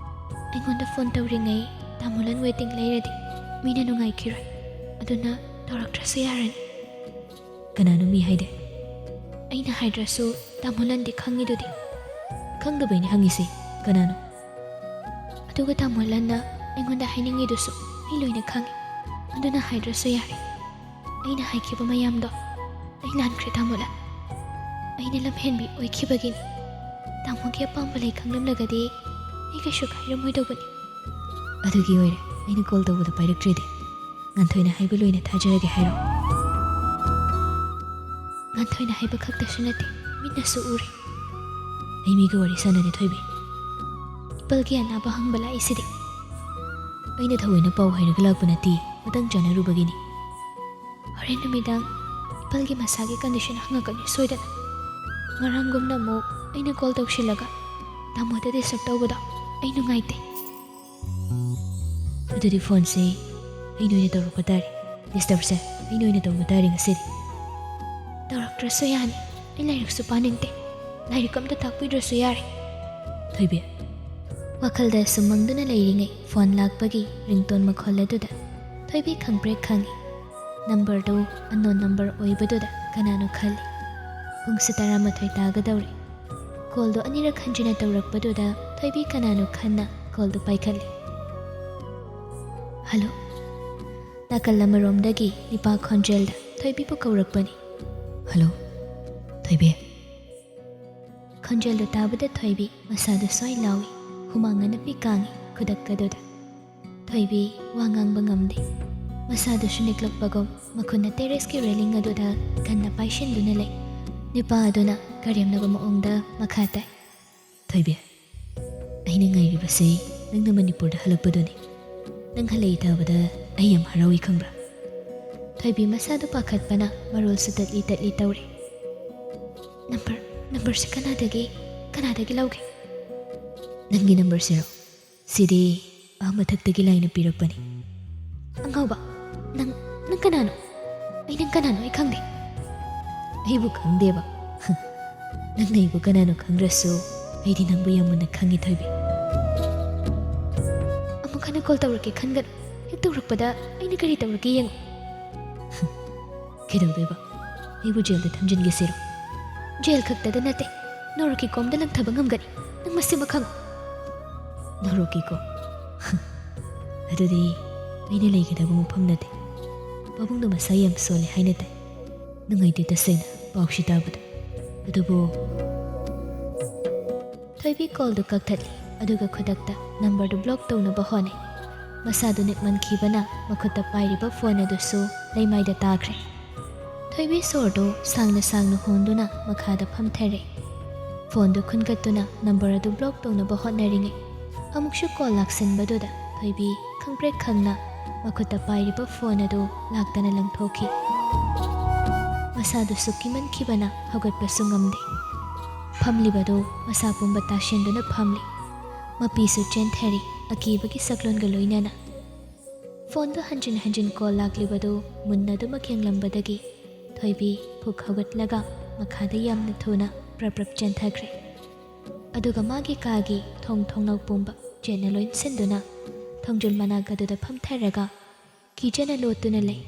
ꯑꯩꯉꯣꯟꯗ ꯐꯣꯟ ꯇꯧꯔꯤꯉꯩ ꯇꯥꯃꯣ ꯂꯟ ꯋꯦꯇꯤꯡ ꯂꯩꯔꯗꯤ ꯃꯤꯅ ꯅꯨꯡꯉꯥꯏꯈꯤꯔꯣꯏ꯫ ꯑꯗꯨꯅ ꯇꯧꯔꯛꯇ꯭ꯔꯁꯨ ꯌꯥꯔꯅꯤ꯫" "ꯀꯅꯥꯅꯣ ꯃꯤ ꯍꯥꯏꯗꯦ?" "ꯑꯩꯅ ꯍꯥꯏꯗ꯭ꯔꯁꯨ ꯇꯥꯃꯣ ꯂꯟꯗꯤ ꯈꯪꯉꯤꯗꯨꯗꯤ꯫" "ꯈꯪꯗꯕꯩꯅꯦ ꯍꯪꯉꯤꯁꯦ꯫ ꯀꯅꯥꯅꯣ?" "ꯑꯗꯨꯒ ꯇꯥꯃꯣ ꯂꯟꯅ ꯑꯩꯉꯣꯟꯗ ꯍꯥꯏꯅꯤꯡꯉꯤꯗꯨꯁꯨ ꯑꯩ ꯂꯣꯏꯅ ꯈꯪꯉꯤ꯫ ꯑꯗꯨꯅ ꯍꯥꯏꯗ꯭ꯔꯁꯨ ꯌꯥꯔꯦ꯫ ꯑꯩꯅ ꯍꯥꯏꯈꯤꯕ ꯃꯌꯥꯝꯗꯣ ꯑꯩ ꯂꯥꯟꯈ꯭ꯔꯦ, ꯇꯥꯃꯣ ꯂꯟ꯫ ꯑꯩꯅ ꯂꯝꯍꯦꯟꯕꯤ ꯑꯣꯏꯈꯤꯕꯒꯤꯅꯤ꯫ ꯇꯥꯃꯣꯒꯤ ꯑꯄꯥꯝꯕ ꯂꯩ ꯈꯪꯂꯝꯂꯒꯗꯤ ꯑꯩ ꯀꯩꯁꯨ ꯀꯥꯏꯔꯝꯃꯣꯏꯗꯧꯕꯅꯤ꯫" "ꯑꯗꯨꯒꯤ ꯑꯣꯏꯔꯦ ꯑꯩꯅ ꯀꯣꯜ ꯇꯧꯕꯗ ꯄꯥꯏꯔꯛꯇ꯭ꯔꯤꯗꯤ꯫ ꯉꯥꯟꯊꯣꯏꯅ ꯍꯥꯏꯕ ꯂꯣꯏꯅ ꯊꯥꯖꯔꯒꯦ ꯍꯥꯏꯔꯣ?" "ꯉꯥꯟꯊꯣꯏꯅ ꯍꯥꯏꯕ ꯈꯛꯇꯁꯨ ꯅꯠꯇꯦ, ꯃꯤꯠꯅꯁꯨ ꯎꯔꯦ꯫" "ꯑꯩ ꯃꯤꯒ ꯋꯥꯔꯤ ꯁꯥꯟꯅꯗꯦ, ꯊꯣꯏꯕꯤ꯫" "ꯏꯄꯜꯒꯤ ꯑꯅꯥꯕ ꯍꯪꯕ ꯂꯥꯛꯏꯁꯤꯗꯤ?" "ꯑꯩꯅ ꯊꯑꯣꯏꯅ ꯄꯥꯎ ꯍꯥꯏꯔꯒ ꯂꯥꯛꯄ ꯅꯠꯇꯦ, ꯃꯇꯥꯡ ꯆꯥꯅꯔꯨꯕꯒꯤꯅꯤ꯫" "ꯍꯣꯔꯦꯟ ꯅꯨꯃꯤꯗꯥꯡ ꯏꯄꯜꯒꯤ ꯃꯁꯥꯒꯤ ꯀꯟꯗꯤꯁꯟ ꯍꯪꯉꯛꯀꯅꯤ ꯁꯣꯏꯗꯅ꯫ ꯉꯔꯥꯡꯒꯨꯝꯅ ꯑꯃꯨꯛ ꯑꯩꯅ ꯀꯣꯜ ꯇꯧꯁꯤꯜꯂꯒ ꯇꯥꯃꯣꯗ ꯗꯤꯁꯇꯔꯕ ꯇꯧꯕꯗꯣ ꯑꯩ ꯅꯨꯡꯉꯥꯏꯇꯦ꯫" "ꯑꯗꯨꯗꯤ ꯐꯣꯟꯁꯦ ꯑꯩꯅ ꯑꯣꯏꯅ ꯇꯧꯔꯛꯄ ꯇꯥꯔꯦ꯫ ꯗꯤꯁꯇꯔꯕꯁꯦ ꯑꯩꯅ ꯑꯣꯏꯅ ꯇꯧꯕ ꯇꯥꯔꯦ ꯉꯁꯤꯗꯤ꯫" "ꯇꯧꯔꯛꯇ꯭ꯔꯁꯨ ꯌꯥꯅꯤ, ꯑꯩ ꯂꯥꯏꯔꯤꯛꯁꯨ ꯄꯥꯅꯤꯡꯗꯦ꯫ ꯂꯥꯏꯔꯤꯛ ꯑꯝꯇ ꯇꯥꯛꯄꯤꯗ꯭ꯔꯁꯨ ꯌꯥꯔꯦ꯫" "ꯊꯣꯏꯕꯤ꯫" ꯋꯥꯈꯜꯗ ꯁꯨꯝ ꯃꯪꯗꯨꯅ ꯂꯩꯔꯤꯉꯩ ꯐꯣꯟ ꯂꯥꯛꯄꯒꯤ ꯔꯤꯡꯇꯣꯟ ꯃꯈꯣꯜ ꯑꯗꯨꯗ ꯊꯣꯏꯕꯤ ꯈꯪꯄ꯭ꯔꯦꯛ ꯈꯪꯉꯤ꯫ ꯅꯝꯕꯔꯗꯨ ꯑꯟꯅꯣꯟ ꯅꯝꯕꯔ ꯑꯣꯏꯕꯗꯨꯗ ꯀꯅꯥꯅꯣ ꯈꯜꯂꯤ꯫ ꯄꯨꯡꯁꯨ ꯇꯔꯥꯃꯥꯊꯣꯏ ꯇꯥꯒꯗꯧꯔꯦ꯫ ꯀꯣꯜꯗꯣ ꯑꯅꯤꯔꯛ ꯍꯟꯖꯤꯟꯅ ꯇꯧꯔꯛꯄꯗꯨꯗ ꯊꯣꯏꯕꯤ ꯀꯅꯥꯅꯣ ꯈꯟꯅ ꯀꯣꯜꯗꯨ ꯄꯥꯏꯈꯠꯂꯤ꯫ "ꯍꯜꯂꯣ?" ꯅꯥꯀꯜ ꯑꯃꯔꯣꯝꯗꯒꯤ ꯅꯤꯄꯥ ꯈꯣꯟꯖꯦꯜꯗ ꯊꯣꯏꯕꯤꯕꯨ ꯀꯧꯔꯛꯄꯅꯤ꯫ "ꯍꯜꯂꯣ, ꯊꯣꯏꯕꯤ?" ꯈꯣꯟꯖꯦꯜꯗꯨ ꯇꯥꯕꯗ ꯊꯣꯏꯕꯤ ꯃꯁꯥꯗꯨ ꯁ꯭ꯋꯥꯏ ꯂꯥꯎꯏ, ꯍꯨꯃꯥꯡ ꯑꯅꯞꯄꯤ ꯀꯥꯡꯏ ꯈꯨꯗꯛꯇꯗꯨꯗ꯫ ꯊꯣꯏꯕꯤ ꯋꯥ ꯉꯥꯡꯕ ꯉꯝꯗꯦ꯫ ꯃꯁꯥꯗꯨꯁꯨ ꯅꯤꯛꯂꯛꯄꯒꯨꯝ ꯃꯈꯨꯠꯅ ꯇꯦꯔꯦꯁꯀꯤ ꯔꯦꯂꯤꯡ ꯑꯗꯨꯗ ꯀꯟꯅ ꯄꯥꯏꯁꯤꯟꯗꯨꯅ ꯂꯩ꯫ ꯅꯤꯄꯥ ꯑꯗꯨꯅ ꯀꯔꯦꯝꯅꯕ ꯃꯑꯣꯡꯗ ꯃꯈꯥ ꯇꯥꯏ꯫ "ꯊꯣꯏꯕꯤ, ꯑꯩꯅ ꯉꯥꯏꯔꯤꯕꯁꯤ ꯅꯪꯅ ꯃꯅꯤꯄꯨꯔꯗ ꯍꯜꯂꯛꯄꯗꯨꯅꯤ꯫ ꯅꯪ ꯍꯜꯂꯛꯏ ꯇꯥꯕꯗ ꯑꯩ ꯌꯥꯝ ꯍꯔꯥꯎꯏ ꯈꯪꯕ꯭ꯔꯥ?" ꯊꯣꯏꯕꯤ ꯃꯁꯥꯗꯨ ꯄꯥꯈꯠꯄꯅ ꯃꯔꯣꯜꯁꯨ ꯇꯠꯂꯤ ꯇꯠꯂꯤ ꯇꯧꯔꯦ꯫ "ꯅꯝꯕꯔ, ꯅꯝꯕꯔꯁꯤ ꯀꯅꯥꯗꯒꯤ, ꯀꯅꯥꯗꯒꯤ ꯂꯧꯒꯦ?" "ꯅꯪꯒꯤ ꯅꯝꯕꯔꯁꯤꯔꯣ? ꯁꯤꯗꯤ ꯑꯥ ꯃꯊꯛꯇꯒꯤ ꯂꯥꯏꯅ ꯄꯤꯔꯛꯄꯅꯤ꯫" "ꯑꯉꯥꯎꯕ, ꯅꯪ, ꯅꯪ ꯀꯅꯥꯅꯣ? ꯑꯩ ꯅꯪ ꯀꯅꯥꯅꯣ ꯑꯩ ꯈꯪꯗꯦ꯫" "ꯑꯩꯕꯨ ꯈꯪꯗꯦꯕ?" "ꯅꯪꯅ ꯑꯩꯕꯨ ꯀꯅꯥꯅꯣ ꯈꯪꯗ꯭ꯔꯁꯨ ꯑꯩꯗꯤ ꯅꯪꯕꯨ ꯌꯥꯝ ꯃꯨꯟꯅ ꯈꯪꯉꯤ ꯊꯣꯏꯕꯤ꯫" "ꯑꯃꯨꯛ ꯍꯟꯅ ꯀꯣꯜ ꯇꯧꯔꯛꯀꯦ ꯈꯟꯒꯅꯨ꯫ ꯍꯦꯛ ꯇꯧꯔꯛꯄꯗ ꯑꯩꯅ ꯀꯔꯤ ꯇꯧꯔꯛꯀꯦ ꯌꯦꯡꯉꯨ꯫" "ꯀꯩꯗꯧꯗꯣꯏꯕ? ꯑꯩꯕꯨ ꯖꯦꯜꯗ ꯊꯝꯖꯤꯟꯒꯦ ꯁꯤꯔꯣ?" "ꯖꯦꯜ ꯈꯛꯇꯗ ꯅꯠꯇꯦ, ꯅꯣꯔꯣꯛꯀꯤ ꯀꯣꯝꯗ ꯂꯪꯊꯕ ꯉꯝꯒꯅꯤ꯫ ꯅꯪ ꯃꯁꯤꯃ ꯈꯪꯉꯨ꯫" "ꯅꯣꯔꯣꯛꯀꯤ ꯀꯣꯝ? ꯑꯗꯨꯗꯤ ꯑꯩꯅ ꯂꯩꯒꯗꯕ ꯃꯐꯝ ꯅꯠꯇꯦ꯫ ꯄꯥꯕꯨꯡꯗꯣ ꯃꯁꯥ ꯌꯥꯝ ꯁꯣꯜꯂꯦ ꯍꯥꯏꯅ ꯇꯥꯏ꯫ ꯅꯨꯡꯉꯥꯏꯇꯦ ꯇꯁꯦꯡꯅ ꯄꯥꯎꯁꯤ ꯇꯥꯕꯗ꯫ ꯑꯗꯨꯕꯨ" ꯊꯣꯏꯕꯤ ꯀꯣꯜꯗꯨ ꯀꯛꯊꯠꯂꯤ, ꯑꯗꯨꯒ ꯈꯨꯗꯛꯇ ꯅꯝꯕꯔꯗꯨ ꯕ꯭ꯂꯣꯛ ꯇꯧꯅꯕ ꯍꯣꯠꯅꯩ꯫ ꯃꯁꯥꯗꯨ ꯅꯤꯛꯃꯟꯈꯤꯕꯅ ꯃꯈꯨꯠꯇ ꯄꯥꯏꯔꯤꯕ ꯐꯣꯟ ꯑꯗꯨꯁꯨ ꯂꯩꯃꯥꯏꯗ ꯇꯥꯈ꯭ꯔꯦ꯫ ꯊꯣꯏꯕꯤ ꯁꯣꯔꯗꯨ ꯁꯥꯡꯅ ꯁꯥꯡꯅ ꯍꯣꯟꯗꯨꯅ ꯃꯈꯥꯗ ꯐꯝꯊꯔꯦ꯫ ꯐꯣꯟꯗꯨ ꯈꯨꯟꯒꯠꯇꯨꯅ ꯅꯝꯕꯔ ꯑꯗꯨ ꯕ꯭ꯂꯣꯛ ꯇꯧꯅꯕ ꯍꯣꯠꯅꯔꯤꯉꯩ, ꯑꯃꯨꯛꯁꯨ ꯀꯣꯜ ꯂꯥꯛꯁꯤꯟꯕꯗꯨꯗ ꯊꯣꯏꯕꯤ ꯈꯪꯄ꯭ꯔꯦꯛ ꯈꯪꯅ ꯃꯈꯨꯠꯇ ꯄꯥꯏꯔꯤꯕ ꯐꯣꯟ ꯑꯗꯨ ꯂꯥꯛꯇꯅ ꯂꯪꯊꯣꯛꯈꯤ꯫ ꯃꯁꯥꯗꯨꯁꯨ ꯀꯤꯃꯟꯈꯤꯕꯅ ꯍꯧꯒꯠꯄꯁꯨ ꯉꯝꯗꯦ꯫ ꯐꯝꯂꯤꯕꯗꯨ ꯃꯁꯥ ꯄꯨꯝꯕ ꯇꯥꯁꯤꯟꯗꯨꯅ ꯐꯝꯂꯤ꯫ ꯃꯄꯤꯁꯨ ꯆꯦꯟꯊꯔꯤ, ꯑꯀꯤꯕꯒꯤ ꯁꯛꯂꯣꯟꯒ ꯂꯣꯏꯅꯅ꯫ ꯐꯣꯟꯗꯨ ꯍꯟꯖꯤꯟ ꯍꯟꯖꯤꯟ ꯀꯣꯜ ꯂꯥꯛꯂꯤꯕꯗꯨ ꯃꯨꯟꯅ ꯑꯗꯨꯃꯛ ꯌꯦꯡꯂꯝꯕꯗꯒꯤ ꯊꯣꯏꯕꯤ ꯐꯨꯛ ꯍꯧꯒꯠꯂꯒ ꯃꯈꯥꯗ ꯌꯥꯝꯅ ꯊꯨꯅ ꯄ꯭ꯔꯞ ꯄ꯭ꯔꯞ ꯆꯦꯟꯊꯈ꯭ꯔꯦ꯫ ꯑꯗꯨꯒ ꯃꯥꯒꯤ ꯀꯥꯒꯤ ꯊꯣꯡ ꯊꯣꯡꯅꯥꯎ ꯄꯨꯝꯕ ꯆꯦꯠꯅ ꯂꯣꯟꯁꯤꯟꯗꯨꯅ ꯊꯣꯡꯖꯤꯜ ꯃꯅꯥꯛ ꯑꯗꯨꯗ ꯐꯝꯊꯔꯒ ꯀꯤꯖꯅ ꯂꯣꯠꯇꯨꯅ ꯂꯩ꯫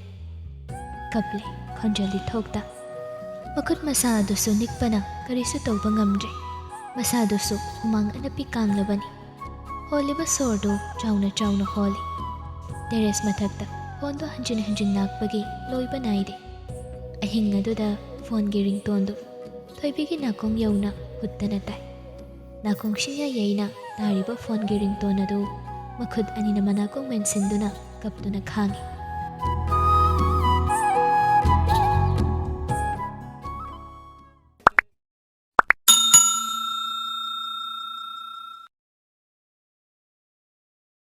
ꯀꯞꯂꯦ, ꯈꯣꯟꯖꯦꯜꯗꯤ ꯊꯣꯛꯇ꯫ ꯃꯈꯨꯠ ꯃꯁꯥ ꯑꯗꯨꯁꯨ ꯅꯤꯛꯄꯅ ꯀꯔꯤꯁꯨ ꯇꯧꯕ ꯉꯝꯗ꯭ꯔꯦ꯫ ꯃꯁꯥꯗꯨꯁꯨ ꯍꯨꯃꯥꯡ ꯑꯅꯞꯄꯤ ꯀꯥꯡꯂꯕꯅꯤ꯫ ꯍꯣꯜꯂꯤꯕ ꯁꯣꯔꯗꯨ ꯆꯥꯎꯅ ꯆꯥꯎꯅ ꯍꯣꯜꯂꯤ꯫ ꯇꯦꯔꯦꯁ ꯃꯊꯛꯇ ꯐꯣꯟꯗꯨ ꯍꯟꯖꯤꯟ ꯍꯟꯖꯤꯟ ꯂꯥꯛꯄꯒꯤ ꯂꯣꯏꯕ ꯅꯥꯏꯗꯦ꯫ ꯑꯍꯤꯡ ꯑꯗꯨꯗ ꯐꯣꯟꯒꯤ ꯔꯤꯡꯇꯣꯟꯗꯨ ꯊꯣꯏꯕꯤꯒꯤ ꯅꯥꯀꯣꯡ ꯌꯧꯅ ꯍꯨꯠꯇꯅ ꯇꯥꯏ꯫ ꯅꯥꯀꯣꯡ ꯁꯤꯡꯌꯥ ꯌꯩꯅ ꯇꯥꯔꯤꯕ ꯐꯣꯟꯒꯤ ꯔꯤꯡꯇꯣꯟ ꯑꯗꯨ ꯃꯈꯨꯠ ꯑꯅꯤꯅ ꯃꯅꯥꯀꯣꯡ ꯃꯦꯟꯁꯤꯟꯗꯨꯅ ꯀꯞꯇꯨꯅ ꯈꯥꯡꯏ꯫